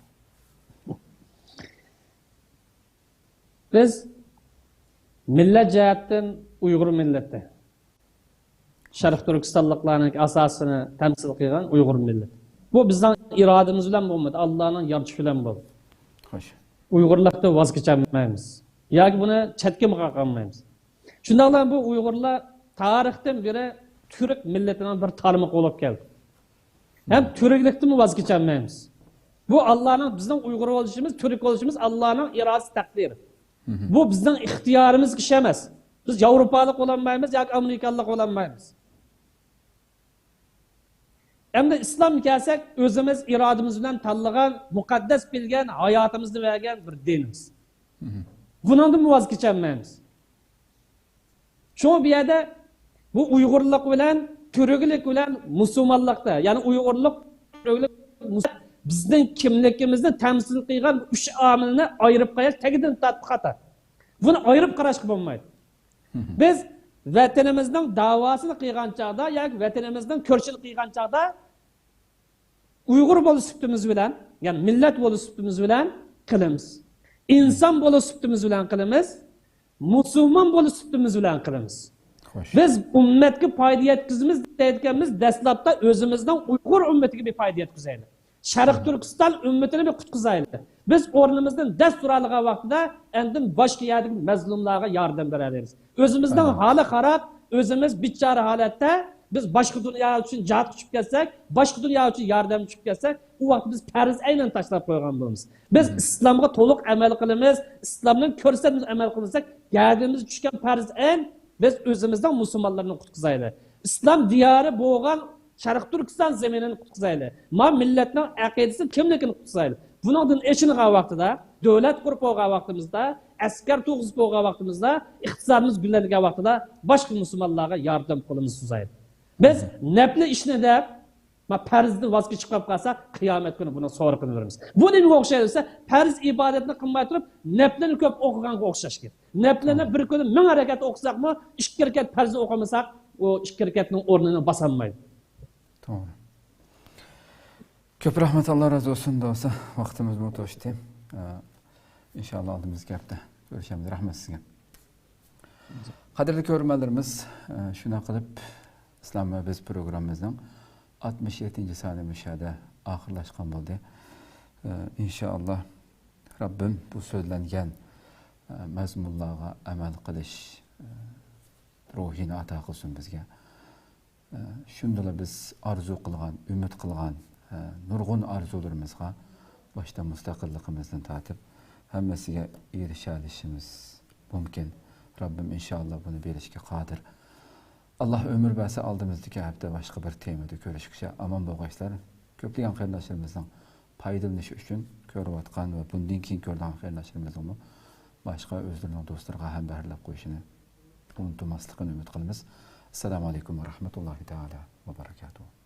بىز مىللەت جەھەتتىن ئۇيغۇر مىللىتى. شەرقىي تۈركىستانلىقلارنىڭ ئاساسىنى تەمسىل قىلغان ئۇيغۇر مىللىتى. بۇ بىزنىڭ ئىرادىمىز بىلەن بولمىدى، ئاللانىڭ يارىتىشى بىلەن بولدى. خوش. ئۇيغۇرلىقتىن ۋاز كېچەلمەيمىز. ياكى بۇنى چەتكە قاقالمايمىز. شۇنداقلا بۇ ئۇيغۇرلار تارىختىن بېرى تۈرك مىللىتىنىڭ بىر تارمىقى بولۇپ كەلدى. ھەم تۈركلۈكتىنمۇ ۋاز كېچەلمەيمىز. بۇ ئاللانىڭ، بىزنىڭ ئۇيغۇر بولۇشىمىز، تۈرك بولۇشىمىز ئاللانىڭ ئىرادىسى، تەقدىرى. بۇ بىزنىڭ ئىختىيارىمىزغا ئىش ئەمەس. بىز ياۋروپالىق بولالمايمىز ياكى ئامېرىكالىق بولالمايمىز. ئەمدى ئىسلامغا كەلسەك، ئۆزىمىز ئىرادىمىز بىلەن تاللىغان، مۇقەددەس بىلگەن، ھاياتىمىزنى بەرگەن بىر دىنىمىز. بۇنىڭدىنمۇ ۋاز كېچەلمەيمىز. شۇڭا بۇ يەردە بۇ ئۇيغۇرلۇق بىلەن تۈركلۈك بىلەن مۇسۇلمانلىقتا، يەنى ئۇيغۇرلۇق، تۈركلۈك، مۇس-، بىزنىڭ كىملىكىمىزنى تەمسىل قىلغان ئۈچ ئامىلنى ئايرىپ قويۇش تەگدىن تارتىپ خاتا. بۇنى ئايرىپ قاراشقا بولمايدۇ. بىز ۋەتىنىمىزنىڭ داۋاسىنى قىلغان چاغدا ياكى ۋەتىنىمىزنىڭ كۈرىشىنى قىلغان چاغدا ئۇيغۇر بولۇش سۈپىتىمىز بىلەن، يەنى مىللەت بولۇش سۈپىتىمىز بىلەن قىلىمىز. ئىنسان بولۇش سۈپىتىمىز بىلەن قىلىمىز. مۇسۇلمان بولۇش سۈپىتىمىز بىلەن قىلىمىز. خوش. بىز ئۈممەتكە پايدا يەتكۈزىمىز دەيدىكەنمىز، دەسلەپتە ئۆزىمىزنىڭ ئۇيغۇر ئۈممىتىگە بىر پايدا يەتكۈزەيلى. شەرقىي تۈركىستان ئۈممىتىنى بىر قۇتقۇزايلى. بىز ئورنىمىزدىن دەس تۇرالىغان ۋاقتىدا ئاندىن باشقا يەردىكى مەزلۇملارغا ياردەم بېرەلەيمىز. ئۆزىمىزنىڭ ھالى خاراب، ئۆزىمىز بىچارە ھالەتتە بىز باشقا دۇنيا ئۈچۈن جىھادقا چۈشۈپ كەتسەك، باشقا دۇنيا ئۈچۈن ياردەم چۈشۈپ كەتسەك، ئۇ ۋاقىتتا بىز پەرز ئەينىنى تاشلاپ قويغان بولىمىز. بىز ئىسلامغا تولۇق ئەمەل قىلىمىز، ئىسلامنىڭ كۆرسەتمىسىگە ئەمەل قىلمىساق، گەدىنىمىزگە چۈشكەن پەرز ئەين، بىز ئۆزىمىزنىڭ مۇسۇلمانلىرىنى قۇتقۇزايلى. ئىسلام دىيارى بولغان شەرقىي تۈركىستان زېمىنىنى قۇتقۇزايلى. ما مىللەتنىڭ ئەقىدىسى، كىملىكىنى قۇتقۇزايلى. بۇنىڭدىن ئېچىنغان ۋاقتىدا، دۆلەت قۇرۇپ بولغان ۋاقتىمىزدا، ئەسكەر تۇرغۇزۇپ بولغان ۋاقتىمىزدا، ئىقتىسادىمىز گۈللەنگەن ۋاقتىدا باشقا مۇسۇلمانلارغا ياردەم قولىمىزنى سوزايلى. بىز نەپلى ئىشنى دەپ، ما پەرزدىن ۋاز كېچىپ قالساق، قىيامەت كۈنى بۇنىڭ سورىقىنى بېرىمىز. بۇ نېمىگە ئوخشايدۇ دېسە، پەرز ئىبادەتنى قىلماي تۇرۇپ، نەپلىنى كۆپ ئوقۇغانغا ئوخشاش گەپ. نەپلىنى بىر كۈنى مىڭ رەكەت ئوقۇساقمۇ، ئىككى رەكەت پەرزنى ئوقۇمىساق، ئۇ ئىككى رەكەتنىڭ ئورنىنى باسالمايدۇ. توغرا. كۆپ رەھمەت، ئاللا رازى بولسۇن دوستلار. ۋاقتىمىزمۇ توشتى. ئە، ئىنشاللا ئالدىمىزدىكى ھەپتە كۆرۈشەمىز. رەھمەت سىزگە. قەدىرلىك كۆرۈرمەنلىرىمىز، ئە، شۇنداق قىلىپ ئىسلام ۋە بىز پروگراممىمىزنىڭ ئاتمىش يەتتىنچى سانى مۇشۇ يەردە ئاخىرلاشقان بولدى. ئە، ئىنشاللا رەببىم بۇ سۆزلەنگەن، ئە، مەزمۇنلارغا ئەمەل قىلىش، ئە، روھىنى ئاتا قىلسۇن بىزگە. شۇندىلا بىز ئارزۇ قىلغان، ئۈمىد قىلغان، نۇرغۇن ئارزۇلىرىمىزغا، باشتا مۇستەقىللىقىمىزدىن تارتىپ ھەممىسىگە ئېرىشەلىشىمىز مۇمكىن. رەببىم ئىنشائاللا بۇنى بېرىشكە قادىر. ئاللا ئۆمۈر بەرسە، ئالدىمىزدىكى ھەپتە باشقا بىر تېمىدا كۆرۈشكۈچە ئامان بولغايسىلەر. كۆپلىگەن قېرىنداشلىرىمىزنىڭ پايدىلىنىشى ئۈچۈن كۆرۈۋاتقان ۋە بۇندىن كېيىن كۆرىدىغان قېرىنداشلىرىمىزنىڭمۇ باشقا ئۆزلىرىنىڭ دوستلىرىغا ھەمبەھىرلەپ قويۇشىنى ئۇنتۇماسلىقىنى ئۈمىد قىلىمىز. ئەسسالامۇ ئەلەيكۇم ۋە رەھمەتۇللاھى تائالا ۋە بەرەكاتۇھۇ.